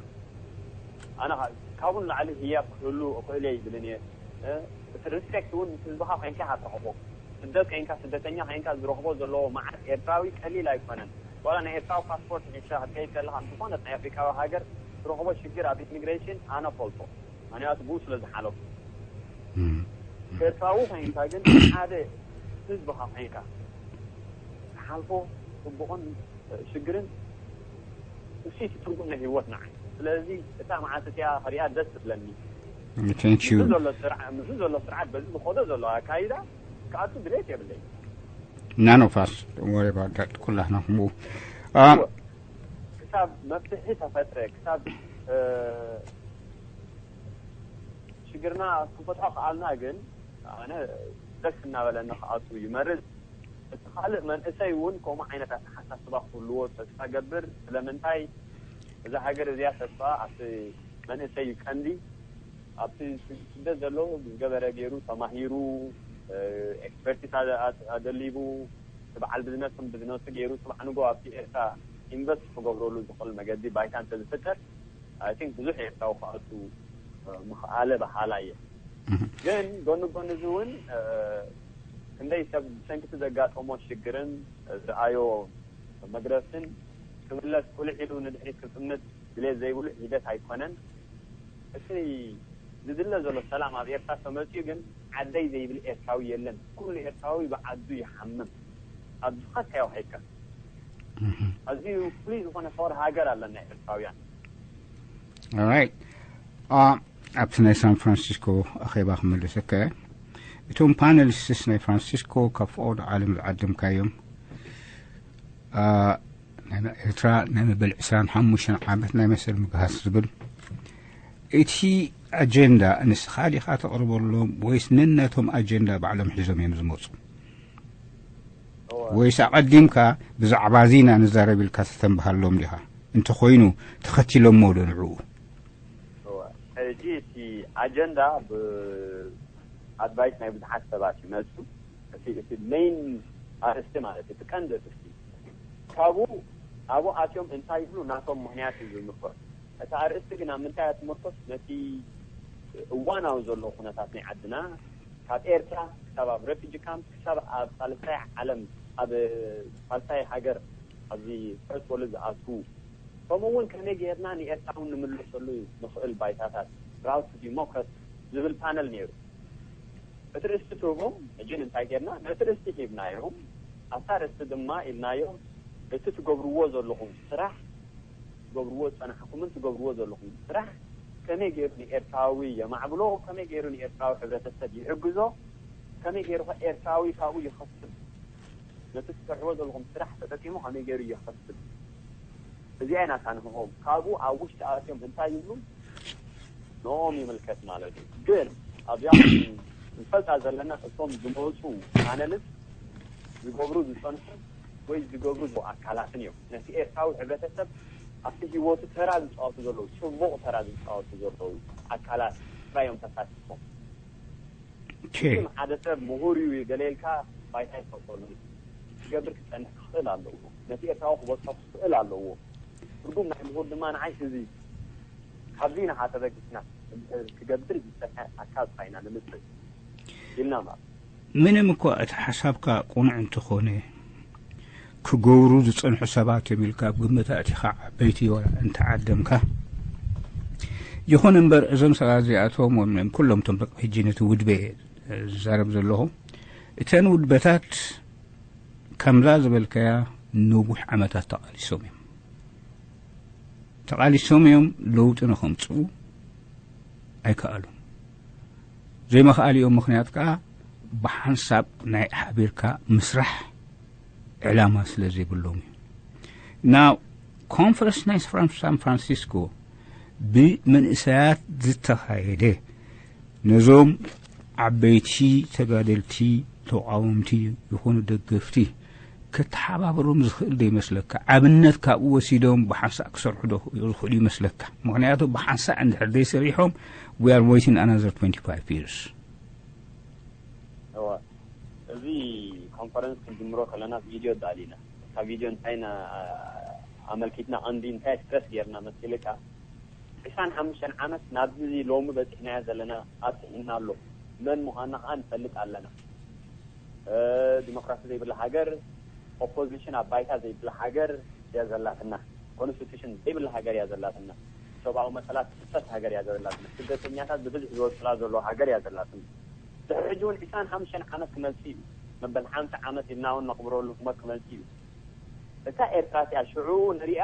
ኣነ ካብኡ ንላዕሊ ህያብ ክህሉ እኽእል እየ ይብልን እየ። እቲ ሪስፔክት እውን ህዝብኻ ኮይንካ ኢኻ ትረኽቦ። ስደት ኮይንካ፣ ስደተኛ ኮይንካ ዝረኽቦ ዘለዎ መዓት ኤርትራዊ ቀሊል ኣይኮነን። ዋላ ናይ ኤርትራዊ ፓስፖርት ሒዝካ ክትከይድ ከለኻ ኣብ ዝኾነት ናይ ኣፍሪካዊ ሃገር ትረኽቦ ሽግር ኣብ ኢሚግሬሽን ኣነ ፈልጦ። ምክንያቱ ብኡ ስለ ዝሓለፉ። ኤርትራዊ ኮይንካ ግን ሓደ ህዝብኻ ኮይንካ ትሓልፎ ጽቡቕን ሽግርን እሱ እዩ ትርጉም ናይ ህይወት ንዓይ። ስለዚ እታ መዓልቲ እቲኣ ክሪኣ ደስ ትብለኒ። Thank you። ዘሎ ስርዓት፣ ምስዚ ዘሎ ስርዓት፣ በዚ ዝኸዶ ዘሎ ኣካይዳ ክኣቱ ድሌት የብለይ። None of us, don't worry about that. ኩላህና ከምኡ። ክሳብ መፍትሒ ተፈጥረ፣ ክሳብ ሽግርና ክንፈትሖ ከኣልና ግን ኣነ ደስ እናበለኒ ክኣቱ ይመርጽ። እቲ ካልእ መንእሰይ እውን ከምኡ ዓይነት ኣተሓሳስባ ክህልዎ ተስፋ ገብር። ስለምንታይ እዛ ሃገር እዚኣ ተስፋ ኣብቲ መንእሰይ እዩ ቀንዲ። ኣብቲ ስደት ዘሎ ዝገበረ ገይሩ ተማሂሩ፣ ኤክስፐርቲስ ኣደሊቡ፣ እቲ በዓል ቢዝነስ ከም ቢዝነሱ ገይሩ ጽባሕ ንጎ ኣብቲ ኤርትራ ኢንቨስት ክገብረሉ ዝኽእል መገዲ ባይታ እንተዝፍጠር፣ ኣይ ቲንክ ብዙሕ ኤርትራዊ ክኣቱ ምኽኣለ በሃላ እየ። ግን ጎኒ ጎኒ እዚ እውን ክንደይ ሰብ ብሰንኪ እቲ ዘጋጠሞ ሽግርን ዝረኣዮ መግረፍትን ክምለስ ቁልዕ ኢሉ ንድሕሪት ክጥምት ድሌት ዘይብሉ ሒደት ኣይኮነን። እቲ ዝድለ ዘሎ ሰላም ኣብ ኤርትራ ተመፅኡ ግን ዓደይ ዘይብል ኤርትራዊ የለን። ኩሉ ኤርትራዊ ብዓዱ ይሓምም። ኣብ ዝኾንካዮ ከይድካ ኣዝዩ ፍሉይ ዝኾነ ፍቕሪ ሃገር ኣለና ኤርትራውያን። Alright. ኣብቲ ናይ ሳን ፍራንሲስኮ ኣኼባ ክመልሰካ እየ። እቶም ፓነሊስትስ ናይ ፍራንሲስኮ ካብ ፍቑድ ዓለም ዝዓደምካዮም፣ ኤርትራ ናይ መበል ዕስራን ሓሙሽተን ዓመት ናይ መሰል ምግሃስ ዝብል እቲ ኣጀንዳ ንስኻ ዲኻ ተቕርበሎም ወይስ ነነቶም ኣጀንዳ ባዕሎም ሒዞም እዮም ዝመፁ? ወይስ ኣቐዲምካ ብዛዕባ እዚ ኢና ንዛረብ ኢልካ ተተንብሃሎም ዲኻ? እንተኾይኑ ተኸቲሎሞ ዶ ንዕኡ? ሕጂ እቲ ኣጀንዳ ብኣድቫይስ ናይ ብዙሓት ሰባት ይመፁ። እቲ እቲ ሜይን ኣርእስቲ ማለት እቲ ቀንዲ ኣርእስቲ ካብኡ ኣብኡ ኣትዮም እንታይ ይብሉ ናቶም ምኽንያት እዩ ዝምርኮስ። እቲ ኣርእስቲ ግን ኣብ ምንታይ እያ ትምርኮስ? ነቲ እዋናዊ ዘሎ ኩነታት ናይ ዓድና ካብ ኤርትራ ክሳብ ኣብ ሬፊጂ ካምፕ ክሳብ ኣብ ሳልሳይ ዓለም ኣብ ሳልሳይ ሃገር ኣብዚ ፈርስት ወርልድ ዝኣትዉ ከምኡ እውን ከመይ ጌርና ንኤርትራ እውን ንምለሰሉ ንኽእል ባይታታት ራውት ዲሞክራሲ ዝብል ፓነል ነይሩ። እቲ ርእስቲ ትህቦም ሕጂ እንታይ ጌርና ነቲ ርእስቲ ሂብናዮም ኣብታ ርእስቲ ድማ ኢልናዮም እቲ ትገብርዎ ዘለኹም ስራሕ ትገብርዎ ዝጸናሕኩምን ትገብርዎ ዘለኹም ስራሕ ከመይ ገይሩ ንኤርትራዊ የማዕብሎ፣ ከመይ ገይሩ ንኤርትራዊ ሕብረተሰብ ይሕግዞ፣ ከመይ ገይሩ ከ ኤርትራዊ ካብኡ ይኸስብ፣ ነቲ ትሰርሕዎ ዘለኹም ስራሕ ተጠቂሙ ከመይ ገይሩ ይኸስብ። እዚኣ ኢና ሳንህኦም። ካብኡ ኣብ ውሽጢ ኣትዮም እንታይ ይብሉ ንኦም ይምልከት ማለት እዩ። ግን ኣብዚኣ ንፈልጣ ዘለና እቶም ዝመፁ ፓነልስ ዝገብሩ ዝፀንሑ ወይ ዝገብሩ ዝው ኣካላትን እዮም። ነቲ ኤርትራዊ ሕብረተሰብ ኣብቲ ህይወቱ ተራ ዝፃወቱ ዘለዉ፣ ፅቡቕ ተራ ዝፃወቱ ዘለዉ ኣካላት ጥራይ እዮም ተሳቲፎም። ኦኬ። ግን ሓደ ሰብ ምሁር እዩ ገለ ኢልካ ባይታ ይፈጥረሉ። ክገብር ክፀንሕ ክኽእል ኣለዎ። ነቲ ኤርትራዊ ክበፅሖ ክኽእል ኣለዎ። ትርጉም ናይ ምሁር ድማ ንዓይ እዚ ካብዚ ኢና ተበጊስና ክገብር ዝፀንሐ ኣካል ጥራይ ኢና ንምፅእ ኢልና ማለት። ምንም እኳ እቲ ሓሳብካ ቁኑዕ እንተኾነ ክገብሩ ዝጸንሑ ሰባት እዮም ኢልካ ኣብ ግምት ኣእቲኻ ዓበይቲ ወላ እንተዓደምካ ይኹን እምበር እዞም ሰባት እዚኣቶም ወይም ኩሎም እቶም ደቂ ሕጂ ነቲ ውድበ ዝዛረብ ዘለኹ እተን ውድበታት ከምዛ ዝበልካያ ነዊሕ ዓመታት ተቓሊሶም እዮም ተቓሊሶም እዮም ለውጢ ንኸምፅኡ ኣይከኣሉን ዘይምኽኣልኦም ምኽንያት ከዓ ብሓንሳብ ናይ ሓቢርካ ምስራሕ ዕላማ ስለ ዘይብሎም እዩ ናብ ኮንፈረንስ ናይ ሳን ፍራንሲስኮ ብመንእሰያት ዝተኻየደ ነዞም ዓበይቲ ተጋደልቲ ተቃወምቲ ይኹኑ ደገፍቲ ከተሓባብሮም ዝኽእል ዶ ይመስለካ? ኣብነት ካብኡ ወሲዶም ብሓንሳእ ክሰርሑ ዶ ዝኽእሉ ይመስለካ? ምኽንያቱ ብሓንሳእ እንድሕር ዘይሰሪሖም we are waiting another twenty-five years። እዋ እዚ ኮንፈረንስ ክንጅምሮ ከለና ቪድዮ ዳሊና ካብ ቪድዮ እንታይ ና ኣመልኪትና ቀንዲ እንታይ ስትረስ ጌርና መሲልካ ዕስራን ሓሙሽተን ዓመት ናብዚ ሎሚ በፂሕናዮ ዘለና ኣብፅሒና ኣሎ። መን ምዃንና ከዓ ንፈልጥ ኣለና። ዲሞክራሲ ዘይብላ ሃገር፣ ኦፖዚሽን ኣብ ባይታ ዘይብላ ሃገር እያ ዘላትና። ኮንስቲቱሽን ዘይብላ ሃገር እያ ዘላትና። ሰብኣዊ መሰላት ዝጥሰስ ሃገር እያ ዘላትና። ስደተኛታት ብብዝሒ ዝወፅላ ዘለዎ ሃገር እያ ዘላትና። ድሕሪ ሕጂ እውን ዕስራን ሓሙሽተን ዓመት ክመፅእ እዩ። መበል ሓምሳ ዓመት ኢልና እውን ነኽብረሉ ህሞት ክመፅእ እዩ። እታ ኤርትራ እቲኣ ሽዑ ንሪኣ፣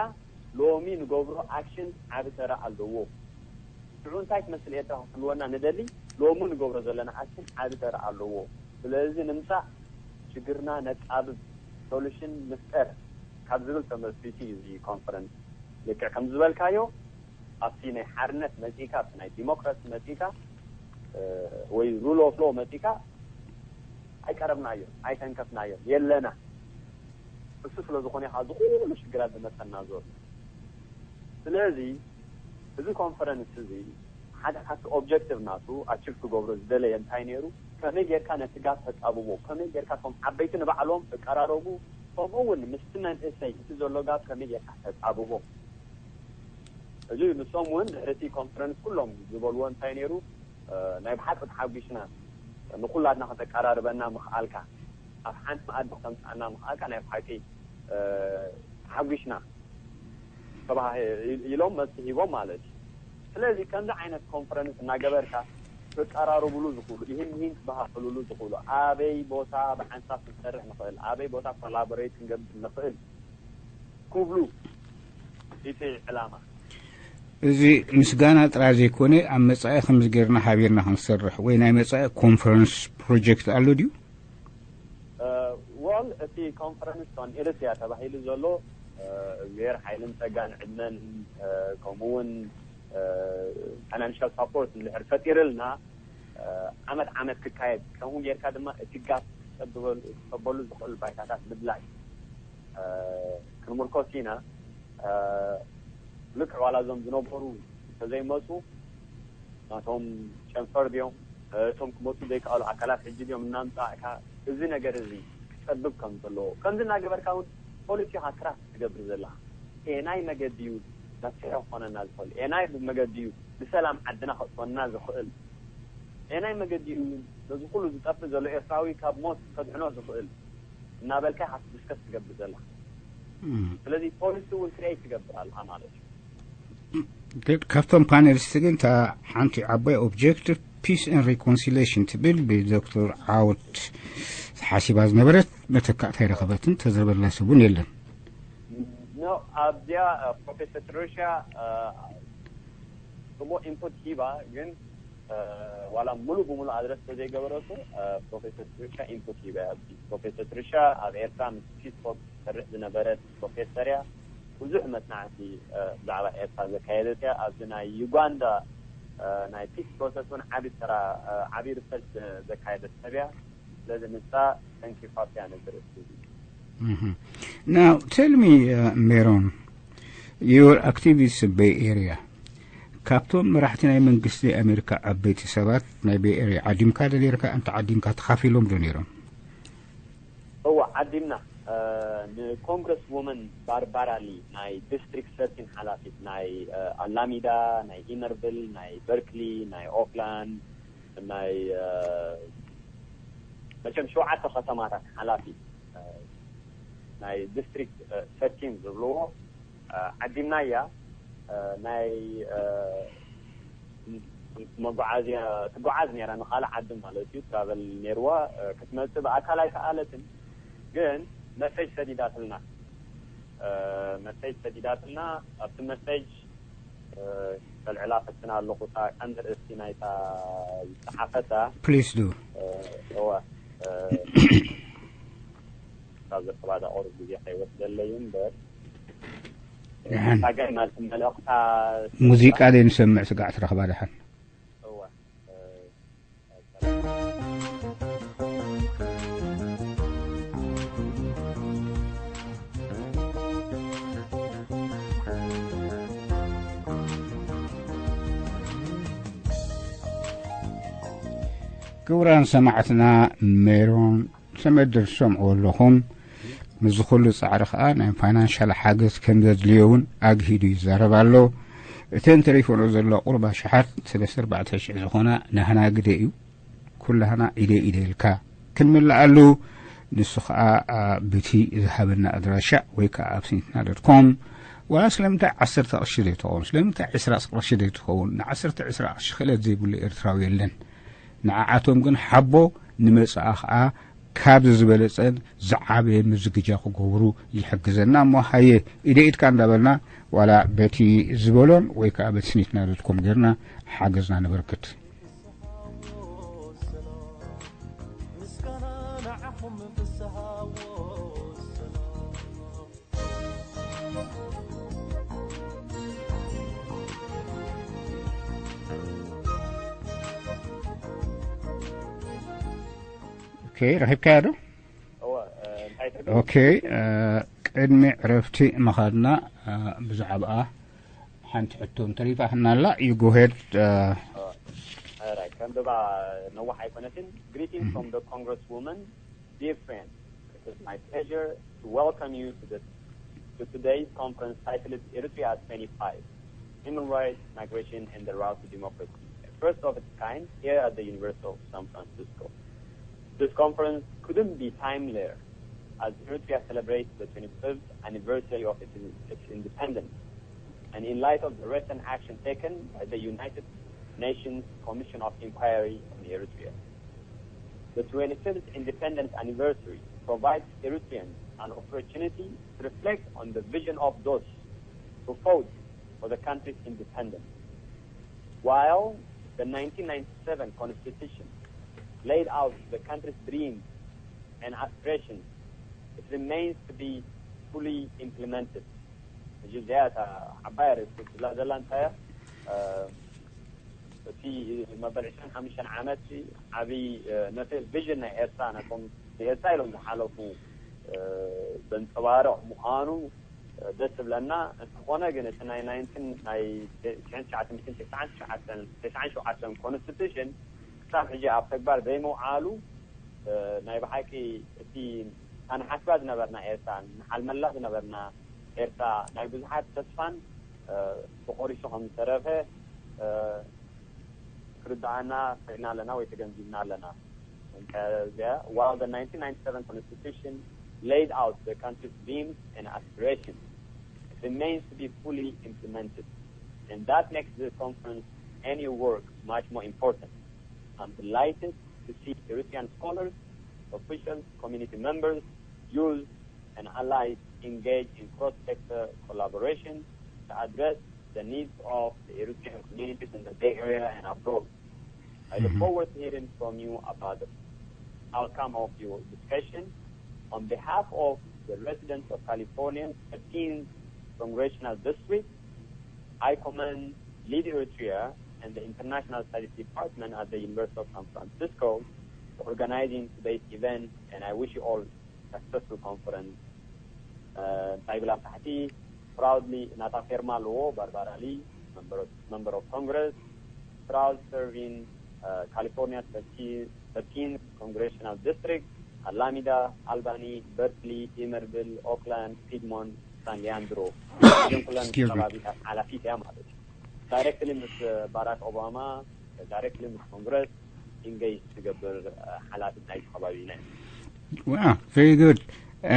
ሎሚ ንገብሮ ኣክሽን ዓቢ ተራ ኣለዎ። ሽዑ እንታይ ትመስል ኤርትራ ክትህልወና ንደሊ፣ ሎሚ ንገብሮ ዘለና ኣክሽን ዓቢ ተራ ኣለዎ። ስለዚ ንምጻእ፣ ሽግርና ነጻብብ፣ ሶሉሽን ንፍጠር ካብ ዝብል ተመስሪቱ እዩ እዚ ኮንፈረንስ። ልክዕ ከም ዝበልካዮ፣ ኣብቲ ናይ ሓርነት መጺእካ፣ ኣብቲ ናይ ዲሞክራሲ መጺእካ፣ ወይ ሩል ኦፍ ሎው መጺእካ ኣይቀረብናዮ፣ ኣይተንከፍናዮ፣ የለና። እሱ ስለ ዝኾነ እዩ እዚ ኩሉ ሽግራት ዝመጸና ዘሎ። ስለዚ እዚ ኮንፈረንስ እዚ ሓደ ካብቲ ኦብጀክቲቭ ናቱ ኣቺቭ ክገብሮ ዝደለየ እንታይ ነይሩ? ከመይ ጌርካ ነቲ ጋፕ ተጻብቦ? ከመይ ጌርካ እቶም ዓበይቲ ንባዕሎም እቀራረቡ? ከምኡ እውን ምስቲ መንእሰይ እቲ ዘሎ ጋፕ ከመይ ጌርካ ተጻብቦ? እዚ እዩ። ንሶም እውን ድሕሪ እቲ ኮንፈረንስ ኩሎም ዝበልዎ እንታይ ነይሩ? እ፣ ናይ ብሓቂ ተሓጒስና፣ ንኹላትና ከተቀራርበና ምኽኣልካ፣ ኣብ ሓንቲ መኣዲ ከተምጽኣና ምኽኣልካ ናይ ብሓቂ፣ እ፣ ተሓጒስና ተባሂ-፣ ኢሎም መልሲ ሂቦም ማለት እዩ። ስለዚ ከምዚ ዓይነት ኮንፈረንስ እናገበርካ ክቀራረብሉ ዝኽእሉ፣ ይህን ይህን ክበሃህሉሉ ዝኽእሉ፣ ኣበይ ቦታ ብሓንሳብ ክንሰርሕ ንኽእል፣ ኣበይ ቦታ ኮላቦሬት ክንገብር ንኽእል ክብሉ እቲ ዕላማ። እዚ ምስጋና ጥራይ ዘይኮነ፣ ኣብ መጻኢ ከምዚ ጌርና ሓቢርና ክንሰርሕ ወይ ናይ መጻኢ ኮንፈረንስ ፕሮጀክት ኣሎ ድዩ? እ፣ ወል፣ እቲ ኮንፈረንስ ኦን ኤሪትሪያ ተባሂሉ ዘሎ፣ እ፣ እግዚኣብሔር ሓይልን ጸጋን ዕድመን፣ እ፣ ከምኡ እውን፣ እ፣ ፋይናንሻል ሳፖርት እንድሕር ፈጢርልና፣ እ፣ ዓመት ዓመት ክካየድ፣ ከምኡ ጌርካ ድማ እቲ ጋፕ ክጸብበሉ፣ ክጸበሉ ዝኽእል ባይታታት ምድላይ፣ እ፣ ክንምርኮስ ኢና። እ፣ ልክዕ ዋላ እዞም ዝነበሩ እንተዘይመጹ፣ ናቶም ጨንፈር ድዮም? እቶም ክመጹ ዘይከኣሉ ኣካላት ሕጂ ድዮም እናምጻእካ? እዚ ነገር እዚ ክጸብብ ከም ዘለዎ፣ ከምዚ እናገበርካ እውን ፖሊሲኻ ክራፍት ትገብር ዘለኻ፣ ኤናይ መገዲ እዩ መፍትሒ ክኾነና ዝኽእል፣ ኤናይ መገዲ እዩ ንሰላም ዓድና ከእትወና ዝኽእል፣ ኤናይ መገዲ እዩ ነዚ ኩሉ ዝጠፍእ ዘሎ ኤርትራዊ ካብ ሞት ከድሕኖ ዝኽእል እናበልካ ኢኻ ዲስከስ ትገብር ዘለኻ። እም። ስለዚ ፖሊሲ እውን ክሪኤት ትገብር ኣለኻ ማለት እዩ። ግን ካብቶም ፓነሊስት ግን እታ ሓንቲ ዓባይ ኦብጀክቲቭ ፒስ ኤንድ ሪኮንሲሌሽን ትብል ብዶክተር ዓወት ተሓሲባ ዝነበረት መተካእታ ኣይረኸበትን፣ ተዘርበላ ሰብ እውን የለን። ኖ፣ ኣብዚኣ፣ እ፣ ፕሮፌሰር ትርሻ፣ እ፣ ጽቡቕ ኢንፑት ሂባ፣ ግን፣ እ፣ ዋላ ሙሉ ብሙሉ ኣድረስ ተዘይገበረቱ፣ እ፣ ፕሮፌሰር ትርሻ ኢንፑት ሂባ እያ። ኣብዚ ፕሮፌሰር ትርሻ ኣብ ኤርትራ ምስ ፒስ ፎርስ ትሰርሕ ዝነበረት ፕሮፌሰር እያ። ብዙሕ መጽናዕቲ፣ እ፣ ብዛዕባ ኤርትራ ዘካየደት እያ። ኣብዚ ናይ ዩጋንዳ፣ እ፣ ናይ ፒስ ፕሮሰስ እውን ዓቢ ስራ፣ እ፣ ዓቢ ሪሰርች ዘካየደት ሰብ እያ። ስለዚ ንሳ ጠንኪፋት እያ ነዚ ርእሲ እዚ። Mhm. Now, tell me, uh, Meron, your activists in Bay Area, ካብቶም መራሕቲ ናይ መንግስቲ ኣሜሪካ ዓበይቲ ሰባት ናይ ቤይ ኤርያ ዓዲምካ ዶ ነይርካ? እንተ ዓዲምካ ተኻፊሎም ዶ ነይሮም? እወ፣ ዓዲምና። እ፣ ንኮንግረስ ውመን ባርባራ ሊ፣ ናይ ዲስትሪክት ሰርቲን ሓላፊት፣ ናይ፣ እ፣ ኣላሚዳ፣ ናይ ኢነርቪል፣ ናይ በርክሊ፣ ናይ ኦክላንድ፣ ናይ፣ እ፣ መቸም ሸውዓተ ከተማታት ሓላፊ፣ እ፣ ናይ ዲስትሪክት፣ እ፣ ሰርቲን ዝብልዎ፣ እ፣ ዓዲምናያ። እ፣ ናይ፣ እ፣ መጓዓዝያ ትጓዓዝ ነይራ፣ ንኻልእ ዓዲ ማለት እዩ። ትራቨል ነይርዋ፣ እ፣ ክትመጽእ ብኣካል ኣይከኣለትን፣ ግን መሰጅ ሰዲዳትልና። እ፣ መሰጅ ሰዲዳትና። ኣብቲ መሰጅ፣ እ፣ ከልዕላ ፈትና ኣለኹ። እታ ቀንዲ ርእሲ ናይታ ዝጸሓፈታ፣ ፕሊስ ዱ። እ፣ እወ፣ እ፣ ካብ ዘረባ ቁሩብ ግዜ ከይወስደለይ እምበር፣ ደሓን። እታ ገማል መልእኽታ ሙዚቃ ደይ ንሰምዕ ስጋዕ ትረኽባ ደሓን። እወ፣ እ፣ ክቡራን ሰማዕትና፣ ሜሮን ሰመድር ትሰምዕዎ ኣለኹም። ምስዚ ኩሉ ጻዕሪ ከኣ ናይ ፋይናንሻል ሓገዝ ከም ዘድልዮ እውን ኣግሂዱ ይዛረብ ኣሎ። እተን ተሪፈኖ ዘሎ ቁርባ ሸሓት ሰለስተ ኣርባዕተ ሽሕ ዝኾና ናህና ግደ እዩ። ኩላህና ኢደ ኢደ ኢልካ ክንምልኣሉ፣ ንሱ ኸኣ፣ ኣ፣ ብቲ ዝሃበና ኣድራሻ ወይ ከኣ ኣብ ሲንትና ዶት ኮም፣ ዋላ ስለምንታይ ዓሰርተ ቅርሺ ዘይትኸውን፣ ስለምንታይ ዕስራ ቅርሺ ዘይትኸውን፣ ንዓሰርተ ዕስራ ቅርሺ ክእለት ዘይብሉ ኤርትራዊ የለን። ንዓዓቶም ግን ሓቦ፣ ንመጻኢ ኸኣ ካብዚ ዝበለጸን ዝዓበየ ምዝግጃ ክገብሩ ይሕግዘና። እሞ ሃየ፣ ኢደ ኢድካ እንዳበልና፣ ዋላ በቲ ዝበሎን ወይ ከኣ በቲ ስኒትና ዶት ኮም ጌርና ሓገዝና ነበርክት። ኦኬ፣ ረኺብካዮ ዶ? እወ፣ እ፣ እንታይ ትብል? ኦኬ፣ እ፣ ቅድሚ ዕረፍቲ ምኻድና፣ እ፣ ብዛዕባኣ ሓንቲ ሕቶ እንተሪፋ ህናላ፣ you go ahead፣ እ። ኦራይት፣ ከንብባ ነዋሕ ኣይኮነትን። Greetings from the Congresswoman. Dear friends, it is my pleasure to welcome you to the, to today's conference titled Eritrea at twenty-five: Human Rights, Migration, and the Road to Democracy, a first of its kind here at the University of San Francisco. This conference couldn't be timelier as Eritrea celebrates the twenty-fifth anniversary of its, its independence, and in light of the recent action taken by the United Nations Commission of Inquiry on Eritrea. The twenty-fifth independence anniversary provides Eritreans an opportunity to reflect on the vision of those who fought for the country's independence. While the nineteen ninety-seven constitution laid out the country's dreams and aspirations, it remains to be fully implemented. ሕጂ እዚኣ እታ ዓባይ ኣርእስቲ ትብላ ዘላ እንታይ እያ? እ፣ እቲ መበል ዕስራን ሓሙሽተን ዓመት ዓብዪ፣ እ፣ ነቲ ቪዥን ናይ ኤርትራ፣ ነቶም ንኤርትራ ኢሎም ዝሓለፉ፣ እ፣ ዘንጸባርቕ ምዃኑ፣ እ፣ ደስ ትብለና። እንተኾነ ግን እቲ ናይ ናይንቲን፣ ናይ ትሽዓን ትሽዓተ ሚእትን ተስዓን ትሽዓተን፣ ተስዓን ሸውዓተን ኮንስቲቱሽን ክሳብ ሕጂ ኣብ ተግባር ዘይምውዓሉ፣ እ፣ ናይ ብሓቂ እቲ ኣንሓስባ ዝነበርና ኤርትራ፣ ንሓልመላ ዝነበርና ኤርትራ ናይ ብዙሓት ተስፋን፣ እ፣ ተቖሪሱ ከም ዝተረፈ፣ እ፣ ክርድኣና ክኢልና ኣለና ወይ ተገንዚብና ኣለና። እዚኣ፣ while the nineteen ninety-seven constitution laid out the country's dreams and aspirations, it remains to be fully implemented. And that makes this conference and your work much more important. I'm delighted to see Eritrean scholars, officials, community members, youth, and allies engage in cross-sector collaboration to address the needs of the Eritrean communities in the Bay Area and abroad. I look forward to hearing from you about the outcome of your discussion. On behalf of the residents of California's thirteenth Congressional District, I commend Lead Eritrea and the International Studies Department at the University of San Francisco for organizing today's event, and I wish you all successful conference. እ፣ እንታይ ይብል ኣብ ታሕቲ? Proudly፣ ናታ ፌርማ ኣለዎ፣ ባርባራ ሊ፣ member of, member of Congress, proud serving, እ፣ California thirteen, thirteenth Congressional District, Alameda, Albany, Berkeley, Iberville, Oakland, Piedmont, San Leandro። እዞም ኩለን Excuse me። ከባቢታት ሓላፊት እያ ማለት እዩ። ዳይሬክትሊ ምስ ባራክ ኦባማ፣ ዳይሬክትሊ ምስ ኮንግረስ ኢንጌጅ ትገብር፣ እ፣ ሓላፊት ናይቲ ከባቢ ኢና። Wow, very good.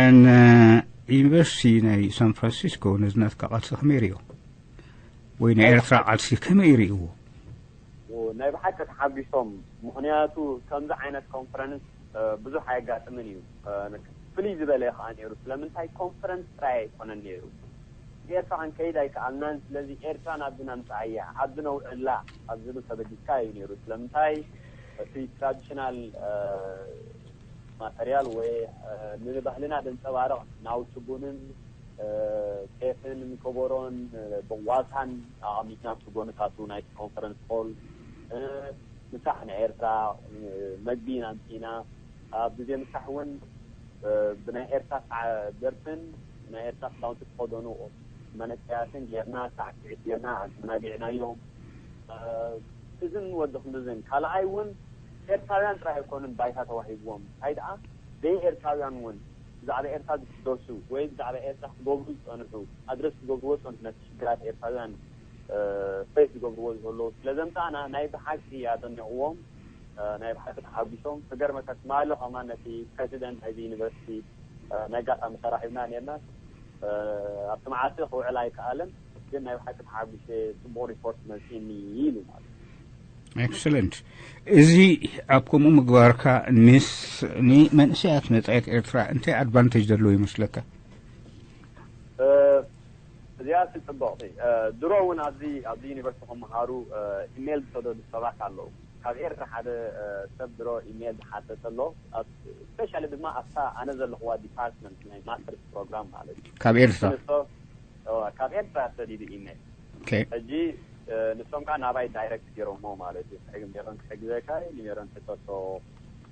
And, uh, ዩኒቨርሲቲ ናይ ሳን ፍራንሲስኮ ነዚ ናትካ ቃልሲ ከመይ ይርእዮ? ወይ ናይ ኤርትራ ቃልሲ ከመይ ይርእይዎ? ናይ ብሓቂ ተሓጒሶም። ምኽንያቱ ከምዚ ዓይነት ኮንፈረንስ፣ እ፣ ብዙሕ ኣየጋጥምን እዩ። እ፣ ፍልይ ዝበለ እዩ ከዓ ነይሩ። ስለምንታይ ኮንፈረንስ ጥራይ ኣይኮነን ነይሩ። ኤርትራ ክንከይድ ኣይከኣልናን። ስለዚ ኤርትራ ናብዚ ነምፅኣያ፣ ኣብዚ ነውዕላ፣ ኣብ ዝብል ተበጊስካ እዩ ነይሩ። ስለምንታይ እቲ ትራዲሽናል፣ እ፣ ማተርያል ወይ፣ እ፣ ንባህልና ዘንፀባርቕ ናውቲ ቡንን፣ እ፣ ሴፍን ከበሮን፣ እ፣ ብዋሳን ኣቐሚጥና ኣብቲ ጎንታቱ ናይቲ ኮንፈረንስ ሆል፣ እ፣ ምሳሕ ናይ ኤርትራ፣ እ፣ መግቢ ኢና ኣምፂእና። ኣብ ግዜ ምሳሕ እውን፣ እ፣ ብናይ ኤርትራ ሳዕ-፣ ደርፍን ብናይ ኤርትራ ክዳውንቲ ተኸደኑ መንእሰያትን ጌርና፣ ሳዕስዒት ጌርና ኣዘናጊዕናዮም። እ፣ እዝን ወዲ ክንድዝን። ካልኣይ እውን ኤርትራውያን ጥራይ ኣይኮኑን ባይታ ተዋሂብዎም። እንታይ ደኣ፣ ዘይኤርትራውያን እውን ብዛዕባ ኤርትራ ዝሕደሱ ወይ ብዛዕባ ኤርትራ ክገብሩ ዝጸንሑ፣ ኣድረስ ክገብርዎ ዝጸንሑ ነቲ ሽግራት ኤርትራውያን ፌስ ዝገብርዎ ዘለዉ ስለ ዘምፃእና ናይ ብሓቂ ኣደኒቕዎም። ናይ ብሓቂ ተሓጒሶም። ክገርመካ ትማሊ ከማን ነቲ ፕሬዚደንት ናይዚ ዩኒቨርሲቲ ናይ ኣጋጣሚ ተራኺብና ነርና። ኣብቲ መዓልቲ ክውዕል ኣይከኣለን፣ ግን ናይ ብሓቂ ተሓጒሰ፣ ፅቡቕ ሪፖርት መፂኒ ኢሉ ማለት። ኤክሰለንት። እዚ ኣብ ከምኡ ምግባርካ ንስ ንመንእሰያት መጻኢት ኤርትራ እንታይ ኣድቫንቴጅ ዘለዎ ይመስለካ? እዚኣ ሲ ፅቡቕቲ። ድሮ እውን ኣብዚ ኣብዚ ዩኒቨርሲቲ ክመሃሩ ኢሜይል ዝሰደዱ ሰባት ኣለዉ። ካብ ኤርትራ ሓደ ሰብ ድሮ ኢሜይል ዝሓተተ ኣሎ። ስፔሻሊ ድማ ኣብታ ኣነ ዘለኽዋ ዲፓርትመንት ናይ ማስተርስ ፕሮግራም ማለት እዩ። ካብ ኤርትራ? ካብ ኤርትራ ሰዲዱ ኢሜይል። ሕጂ ንሶም ከዓ ናባይ ዳይረክት ገይሮሞ ማለት እዩ። ሕጂ ሜሮን ክሕግዘካ እዩ፣ ንሜሮን ሕተቶ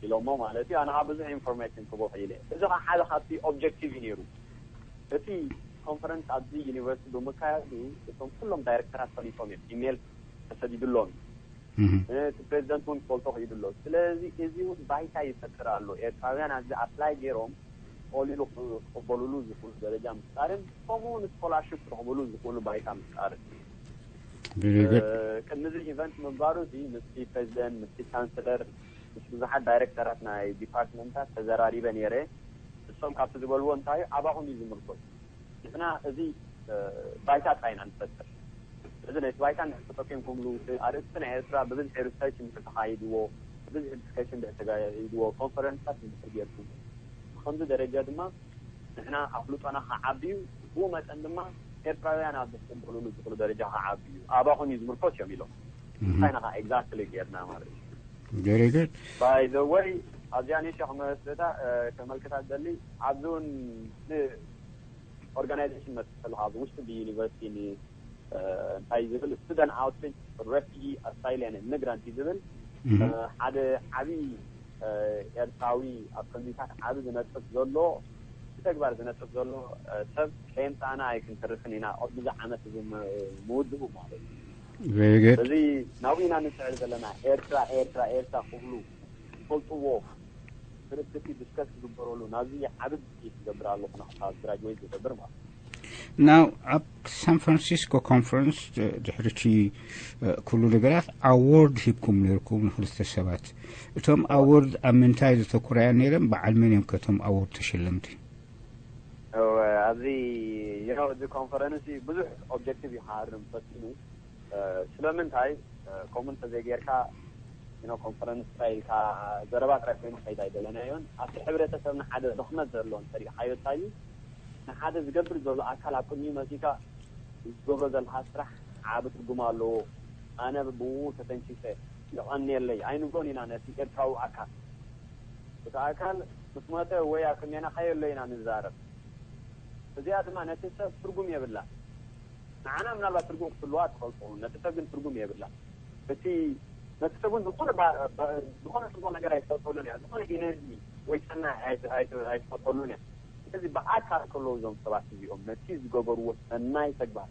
ኢሎሞ ማለት እዩ። ኣነ ከዓ ብዙሕ ኢንፎርሜሽን ክቦ ኢለ። እዚ ከዓ ሓደ ካብቲ ኦብጀክቲቭ እዩ ነይሩ። እቲ ኮንፈረንስ ኣብዚ ዩኒቨርሲቲ ብምካየዱ እቶም ኩሎም ዳይሬክተራት ፈሊጦም እዮም። ኢሜይል ተሰዲዱሎም እዩ። እቲ ፕሬዚደንት እውን ክፈልጦ ክኢሉ ኣሎ። ስለዚ እዚ እውን ባይታ ይፈጥር ኣሎ። ኤርትራውያን ኣብዚ ኣፕላይ ገይሮም ቀሊሉ ክቕበሉሉ ዝኽእሉ ደረጃ ምፍጣርን ከምኡ እውን ስኮላርሽፕ ክረኽብሉ ዝኽእሉ ባይታ ምፍጣርን። ቅድሚ እዚ ኢቨንት ምግባሩ እዚ ምስቲ ፕሬዚደንት፣ ምስቲ ቻንስለር፣ ምስ ብዙሓት ዳይሬክተራት ናይ ዲፓርትመንታት ተዘራሪበ ነይረ። እሶም ካብቲ ዝበልዎ እንታይ እዩ ኣባኹም እዩ ዝምርኮስ። ንሕና እዚ ባይታ ጥራይ ኢና ንፈጥር። እዚ ነቲ ባይታ እንድሕር ተጠቂምኩምሉ፣ ኣርእስቲ ናይ ኤርትራ ብብዝሒ ሪሰርች እንድሕር ተኻይድዎ፣ ብብዝሒ ዲስከሽን እንድሕር ተካይድዎ፣ ኮንፈረንስታት እንድሕር ጌርኩም፣ ብኸምዚ ደረጃ ድማ ንሕና ኣፍልጦና ክዓቢ እዩ፣ ብኡ መጠን ድማ ኤርትራውያን ኣብ ዝቅበሉሉ ዝኽእሉ ደረጃ ክዓቢ እዩ። ኣባኹም እዩ ዝምርኮስ እዮም ኢሎም። እንታይ ኢና ከዓ ኤግዛክትሊ ጌርና ማለት እዩ። ቨሪ ጉድ። ባይ ዘ ወይ ኣብዚኣ ንእሽቶ ክመልከታ ከመልክታ ዝደሊ ኣብዚ እውን ኦርጋናይዜሽን መፅእ ከለካ ኣብ ውሽጢ ብዩኒቨርሲቲ እንታይ ዝብል ስቱደንት ኣውትሪች ሬፊጂ ኣሳይለን ኢሚግራንት እዩ ዝብል ሓደ ዓብዪ ኤርትራዊ ኣብ ከምዚታት ዓቢ ዝነጥፍ ዘሎ ብተግባር ዝነጥፍ ዘሎ ሰብ ከየምፃእና ኣይክንተርፍን ኢና። ቅድሚ እዚ ዓመት እዚ ምውድኡ ማለት እዩ። Very good። እዚ ናብኡ ኢና ንስዕር ዘለና። ኤርትራ ኤርትራ ኤርትራ ክብሉ ዝፈልጥዎ ክርክቲ ዲስከስ ዝግበረሉ ናብዚ ዓቢ ዝግጅት ዝገብር ኣለኹ ንክሳብ ግራጅዌት ዝገብር ማለት እዩ። ናው ኣብ ሳን ፍራንሲስኮ ኮንፈረንስ ድሕርቲ ኩሉ ነገራት ኣዎርድ ሂብኩም ነርኩም ንክልተ ሰባት። እቶም ኣዎርድ ኣብ ምንታይ ዘተኩራያ ነይረን? በዓል መን እዮም ከቶም ኣዎርድ ተሸለምቲ? ኣብዚ ይኖ እዚ ኮንፈረንስ ብዙሕ ኦብጀክቲቭ ይሃርም ፈቲኑ። ስለምንታይ ከምኡ እንተዘይጌርካ ኮንፈረንስ ጥራይ ኢልካ ዘረባ ጥራይ ኮይኑ ከይድ ኣይደለናዮን። ኣብቲ ሕብረተሰብና ሓደ ድኽመት ዘሎ እንተሪእካዮ እንታይ እዩ? ንሓደ ዝገብር ዘሎ ኣካል ኣብ ቅድሚኡ መፂካ ዝገብሮ ዘለካ ስራሕ ዓቢ ትርጉም ኣለዎ። ኣነ ብኡ ተተንኪፈ የቐንየለይ ኣይንብሎን ኢና ነቲ ኤርትራዊ ኣካል። እቲ ኣካል ምስ ሞተ ወይ ኣብ ቅድሜና ከየሎ ኢና ንዛረብ። እዚኣ ድማ ነቲ ሰብ ትርጉም የብላ። ንዓና ምናልባት ትርጉም ክትህልዋ ትኸል ትኸውን፣ ነቲ ሰብ ግን ትርጉም የብላ። እቲ ነቲ ሰብ እውን ዝኾነ ዝኾነ ጽቡቕ ነገር ኣይትፈልጠሉን እያ፣ ዝኾነ ኢነርጂ ወይ ሰናይ ኣይትፈልጠሉን እያ። ስለዚ ብኣካል ከለዉ እዞም ሰባት እዚኦም ነቲ ዝገበርዎ ሰናይ ተግባር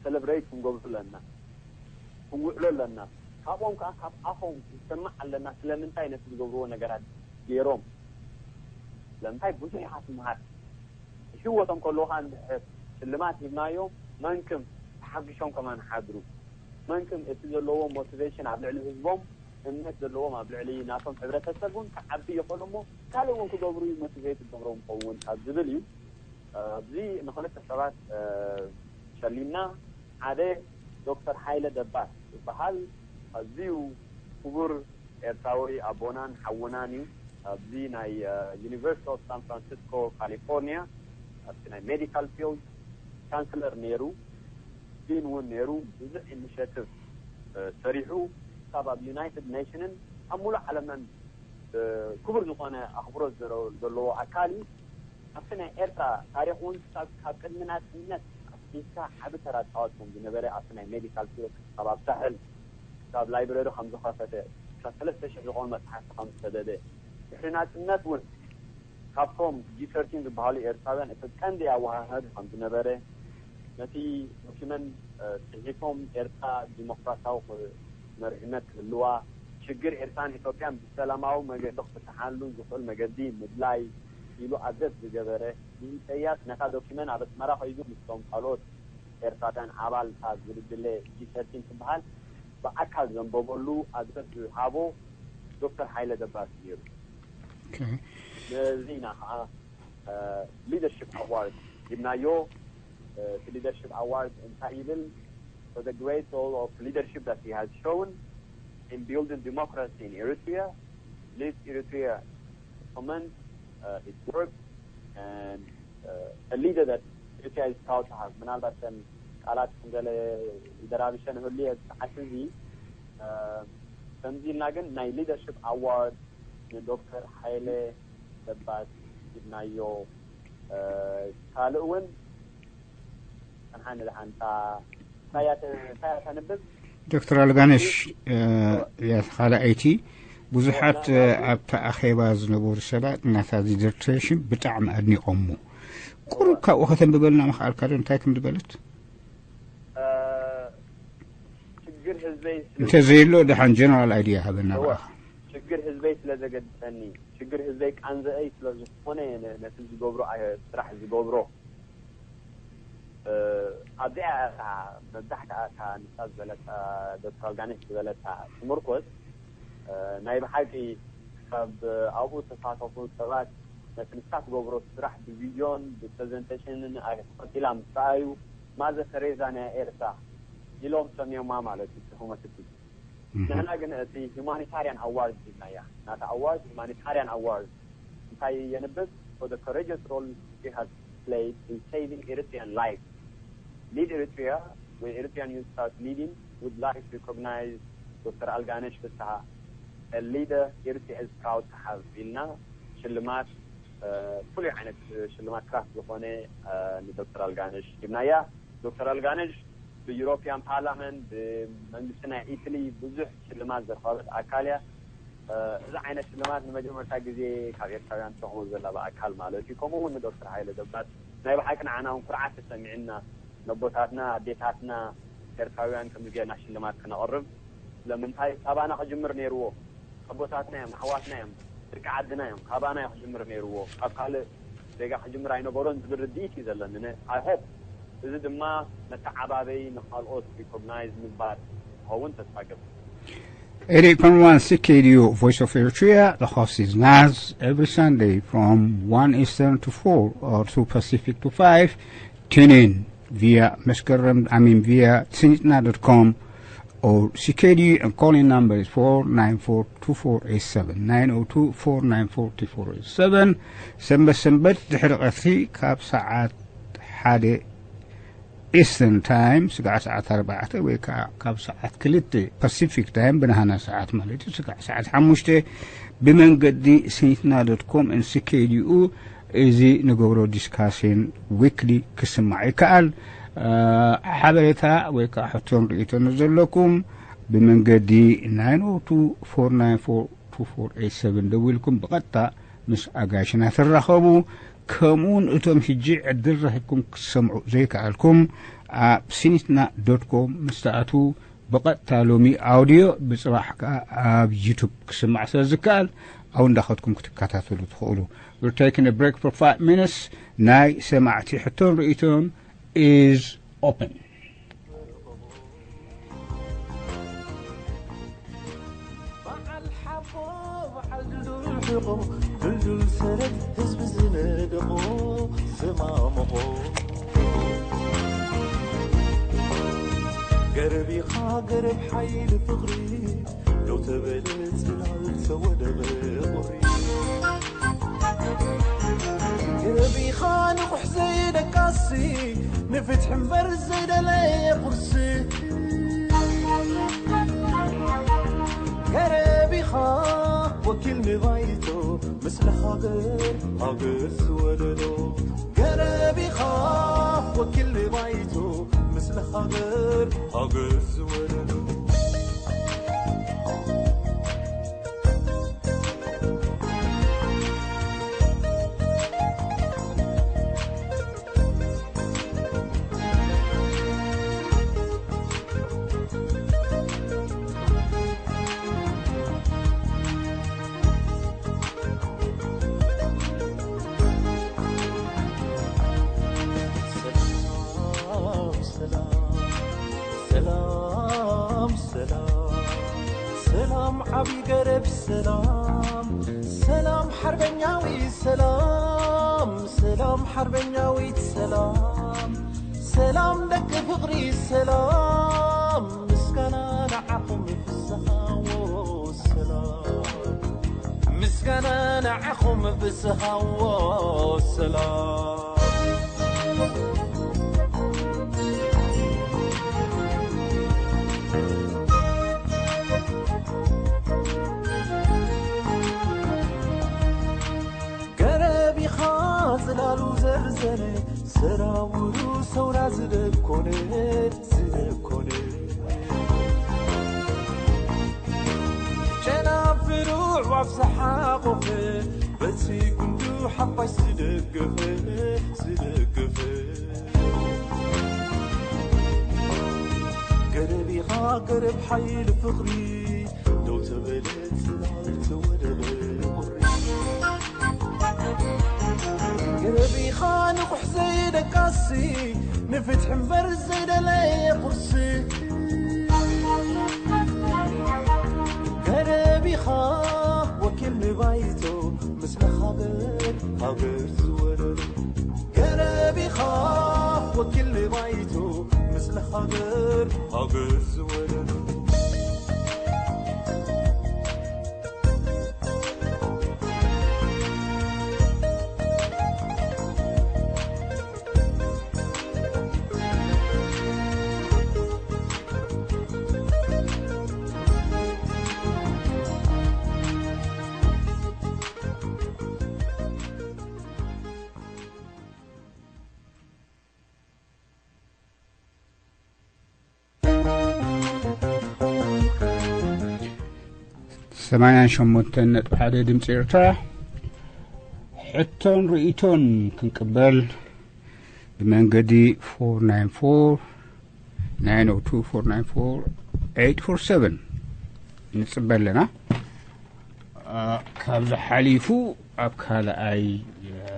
ሰለብሬት ክንገብሩ ኣለና፣ ክንውዕሎ ኣለና። ካብኦም ከዓ ካብ ኣፎም ክንሰማዕ ኣለና። ስለምንታይ ነቲ ዝገብርዎ ነገራት ገይሮም ስለምንታይ ብዙሕ ኢኻ ትምሃር። ብህይወቶም ከለዉ ከዓ እንድሕር ሽልማት ሂብናዮም መንክም ተሓጒሶም ከማን ሓድሩ። መንክም እቲ ዘለዎ ሞቲቬሽን ኣብ ልዕሊ ህዝቦም እምነት ዘለዎም ኣብ ልዕሊ ናቶም ሕብረተሰብ እውን ክዓቢ ይኽእሉ እሞ ካልእ እውን ክገብሩ እዩ ሞቲቬት ዝገብሮም ይኸውን ካብ ዝብል እዩ። ኣብዚ ንክልተ ሰባት ሸሊምና። ሓደ ዶክተር ሃይለ ደባስ ዝበሃል ኣዝዩ ክቡር ኤርትራዊ ኣቦናን ሓውናን እዩ። ኣብዚ ናይ ዩኒቨርሲቲ ኦፍ ሳን ፍራንሲስኮ ካሊፎርኒያ ኣብቲ ናይ ሜዲካል ፊልድ ቻንስለር ነይሩ፣ ዲን እውን ነይሩ። ብዙሕ ኢኒሽቲቭ ሰሪሑ ክሳብ ኣብ ዩናይትድ ኔሽንን ኣብ ሙሉእ ዓለምን ክቡር ዝኾነ ኣኽብሮት ዘለዎ ኣካል እዩ። ኣብቲ ናይ ኤርትራ ታሪኽ እውን ክሳብ ካብ ቅድሚ ናጽነት ኣትሒዝካ ዓቢ ተራ ጻወት ከም ዝነበረ ኣብቲ ናይ ሜዲካል ፊልድ ክሳብ ኣብ ሳሕል ክሳብ ላይብረሪ ከም ዝኸፈተ ክሳብ ሰለስተ ሽሕ ዝኾኑ መጽሓፍቲ ከም ዝሰደደ ድሕሪ ናጽነት እውን ካብቶም ጂ ሰርቲን ዝበሃሉ ኤርትራውያን እቲ ቀንዲ ኣወሃሃዲ ከም ዝነበረ ነቲ ዶኪመንት ጽሒፎም ኤርትራ ዲሞክራሲያዊ መሪሕነት ክህልዋ ሽግር ኤርትራን ኢትዮጵያን ብሰላማዊ መገዲ ክፍትሓሉ ዝኽእል መገዲ ምድላይ ኢሉ ኣድረስ ዝገበረ ንኢሰያስ ነታ ዶኪመንት ኣብ ኣስመራ ከይዱ ምስቶም ካልኦት ኤርትራውያን ኣባል ካብ ዝድለ ጂ ሰርቲን ትበሃል ብኣካል ዘንበበሉ ኣድረስ ዝሃቦ ዶክተር ሓይለ ደባስ ነይሩ። ነዚና ከዓ ሊደርሽፕ ኣዋርድ ሂብናዮ። እቲ ሊደርሽፕ ኣዋርድ እንታይ ይብል? For the great role of leadership that he has shown in building democracy in Eritrea, leads Eritrea to commend uh, his work and uh, a leader that Eritrea is proud to have. ምናልባት ከም ቃላት ከም ገለ ይደራብሸ ንህሉ እየ ዝሓት እዚ ከምዚ ኢልና ግን ናይ ሊደርሽፕ ኣዋርድ ንዶክተር ሓይለ ደባስ ሂብናዮ። ካልእ እውን ሓንቲ ሓንቲ እንታይ ተንብብ? ዶክተር ኣልጋነሽ፣ ካልኣይቲ ብዙሓት ኣብታ ኣኼባ ዝነበሩ ሰባት ናታ ዲዘርቴሽን ብጣዕሚ ኣድኒቖሞ። ቁሩብ ካብኡ ከተንብበልና ምኽኣልካ ዶ? እንታይ ከም ዝበለት? ችግር ህዝበይ እንተዘየሎ ደሓን ጀነራል ኣይድያ ሃበና ብኣኻ። ችግር ህዝበይ ስለ ዘገድሰኒ፣ ችግር ህዝበይ ቃንዘአይ ስለ ዝኾነ ነቲ ዝገብሮ ስራሕ ዝገብሮ ኣብዚኣ እታ መብዛሕትኣ እታ ንሳ ዝበለታ ዶክተር ኣልጋነሽ ዝበለታ ትምርኮስ ናይ ብሓቂ ካብ ኣብኡ ዝተሳተፉ ሰባት ነቲ ንሳ ትገብሮ ስራሕ ብቪድዮን ብፕሬዘንቴሽንን ቀፂላ ምስ ረኣዩ ማዘር ተሬዛ ናይ ኤርትራ ኢሎም ሰሚዮማ ማለት እዩ ትርጉመ ስቲ ንሕና ግን እቲ ሁማኒታሪያን ኣዋርድ ሂብናያ ናታ ኣዋርድ ሁማኒታሪያን ኣዋርድ እንታይ የንብብ for the courageous role she has played in saving Eritrean life. Lead Eritrea, where Eritrean youth start leading, would like to recognize Doctor Alganesh Fessaha, a leader Eritrea is proud to have ኢልና ሽልማት ፍሉይ ዓይነት ሽልማት ክራፍት ዝኾነ ንዶክተር ኣልጋነሽ ሂብናያ። ዶክተር ኣልጋነሽ ብዩሮፒያን ፓርላመንት ብመንግስቲ ናይ ኢትሊ ብዙሕ ሽልማት ዝረኸበት ኣካል እያ። እዚ ዓይነት ሽልማት ንመጀመርታ ግዜ ካብ ኤርትራውያን ትረኽቦ ዘላ ብኣካል ማለት እዩ። ከምኡ እውን ንዶክተር ሃይለ ደባስ ናይ ብሓቂ ንዓና እውን ኩርዓት ተሰሚዕና ነቦታትና ኣዴታትና ኤርትራውያን ከምዚ ጌርና ሽልማት ክነቕርብ ስለምንታይ ካባና ክጅምር ነይርዎ። ኣቦታትና እዮም ኣሕዋትና እዮም ደቂ ዓድና እዮም ካባና እዩ ክጅምር ነይርዎ ካብ ካልእ ዜጋ ክጅምር ኣይነበሮን ዝብል ርድኢት እዩ ዘለኒ። I hope እዚ ድማ መተዓባበይ ንካልኦት ሪኮግናይዝ ምግባር ክኸውን ተስፋ ገብር። eighty point one C K D U Voice of Eritrea, the host is Naz, every Sunday from one Eastern to four or two Pacific to five. Tune in via Meskerem, I mean via Sinitna dot com or C K D U and calling number is four nine four two four eight seven, nine oh two four nine four two four eight seven. ሰንበት ሰንበት ድሕሪ ቀትሪ ካብ ሰዓት ሓደ ኢስተርን ታይም ስጋዕ ሰዓት ኣርባዕተ ወይ ከዓ ካብ ሰዓት ክልተ ፓሲፊክ ታይም ብናህና ሰዓት ማለት እዩ ስጋዕ ሰዓት ሓሙሽተ ብመንገዲ ሲኒትና ዶት ኮም ኤንሲኬዲኡ እዚ ንገብሮ ዲስካሽን ዊክሊ ክስማዕ ይከኣል። ሓበሬታ ወይ ከዓ ሕቶን ርእቶን ዘለኩም ብመንገዲ ናይን ኦ ቱ ፎር ናይን ፎር ቱ ፎር ኤይት ሰቨን ደዊልኩም ብቐጥታ ምስ ኣጋይሽና ትራኸቡ። ከምኡውን እቶም ሕጂ ዕድል ረኺብኩም ክትሰምዑ ዘይከኣልኩም ኣብ ሲኒትና ዶት ኮም ምስ ትኣትዉ ብቐጥታ ሎሚ ኣውድዮ ብፅባሕ ከዓ ኣብ ዩቱብ ክስማዕ ስለ ዝከኣል ኣብኡ እንዳኸድኩም ክትከታተሉ ትኽእሉ። We're taking a break for five minutes. ናይ ሰማዕቲ ሕቶን ርእቶን is open. በዓል ሓቦ በዓል ድልዱል ሕቆ ድልዱል ሰረት ህዝቢ ዝነደቆ ዝማምቆ ገረብ ኢኻ ገረብ ሓይሊ ፍቕሪ ደው ተበለ ጽላል ተወደበ ቁሪ ገረብ ኢኻ ንቑሕ ዘይደቃሲ ንፍትሒ እምበር ዘይደለየ ቁርሲ ገረብ ኢኻ ወኪል ንባይቶ ምስሊ ሃገር ሃገር ዝወለዶ ገረብ ኢኻ ወኪል ንባይቶ ምስሊ ሃገር ሃገር ዝወለዶ ዓቢ ገረብ ሰላም፣ ሰላም ሓርበኛዊ ሰላም፣ ሰላም ሓርበኛዊት ሰላም፣ ሰላም ደቂ ፍቕሪ ሰላም፣ ምስጋና ንዓኹም ፍስሃዎ ሰላም፣ ምስጋና ንዓኹም ፍስሃዎ ሰላም። ገረብ ኢኻ ጽላሉ ዘርዘነ፣ ሰራውሩ ሰውራ ዝደኮነ፣ ዝደኮነ። ጨናፍሩ ኣዕዋፍ ዝሓቖፈ፣ በቲ ጉንዱ ሓፋሽ ዝደገፈ፣ ዝደገፈ። ገረብ ኢኻ ገረብ ሓይሊ ፍቕሪ፣ ደው ተበለ ጽላል ተወደበ ቁሪ። ገረብ ኢኻ ንቑሕ ዘይደቃሲ፣ ንፍትሒ እምበር ዘይደለየ ቁርሲ። ገረብ ኢኻ ወኪል ንባይቶ፣ ምስለ ሃገር ሃገር ዝወረሩ። ገረብ ኢኻ ወኪል ንባይቶ፣ ምስለ ሃገር ሃገር ዝወረሩ። ሰማንያን ሸሞንተን ነጥቢ ሓደ ድምፂ ኤርትራ። ሕቶን ርእይቶን ክንቅበል ብመንገዲ ፎር ናይን ፎር ናይን ኦ ቱ ፎር ናይን ፎር ኤይት ፎር ሰቨን ንጽበ ኣለና። አ፣ ካብዚ ሓሊፉ ኣብ ካልኣይ፣ አ፣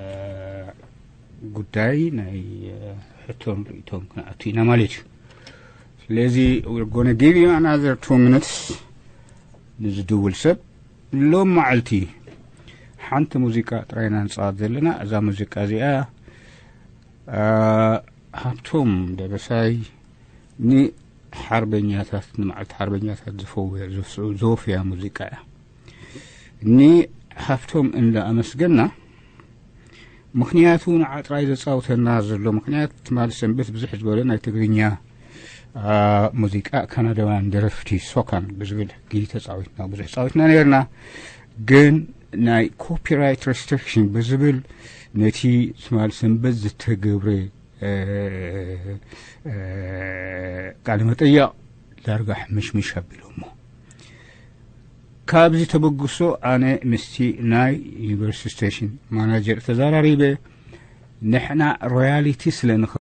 ጉዳይ ናይ፣ አ፣ ሕቶን ርእይቶን ክንኣቱ ኢና ማለት እዩ። ስለዚ we're gonna give you another two minutes ንዝድውል ሰብ። ሎም መዓልቲ ሓንቲ ሙዚቃ ጥራይ ኢና ንጻወት ዘለና። እዛ ሙዚቃ እዚኣ፣ አ፣ ሃብቶም ደበሳይ ንሓርበኛታት፣ ንመዓልቲ ሓርበኛታት ዝፈው-፣ ዝፍ-፣ ዘወፍያ ሙዚቃ እያ። ንሃብቶም እንዳ ኣመስገና፣ ምኽንያቱ ንዓ ጥራይ ዘጻውተና ዘሎ ምኽንያት፣ ትማሊ ሰንበት ብዝሕ ዝበለ ናይ ትግርኛ፣ አ፣ ሙዚቃ ካናዳውያን ደረፍቲ ሶካን ብዝብል ሕጊ ተጻዊትና፣ ብዙሕ ጻዊትና ነርና። ግን ናይ ኮፒራይት ሬስትሪክሽን ብዝብል ነቲ ትማሊ ሰንበት ዝተገብረ፣ እ፣ እ፣ ቃለ መጠይቕ ዳርጋ ሕምሽምሽ ኣቢሎሞ። ካብዚ ተበግሶ ኣነ ምስቲ ናይ ዩኒቨርሲቲ ስቴሽን ማናጀር ተዘራሪበ፣ ንሕና ሮያሊቲ ስለ ንኸ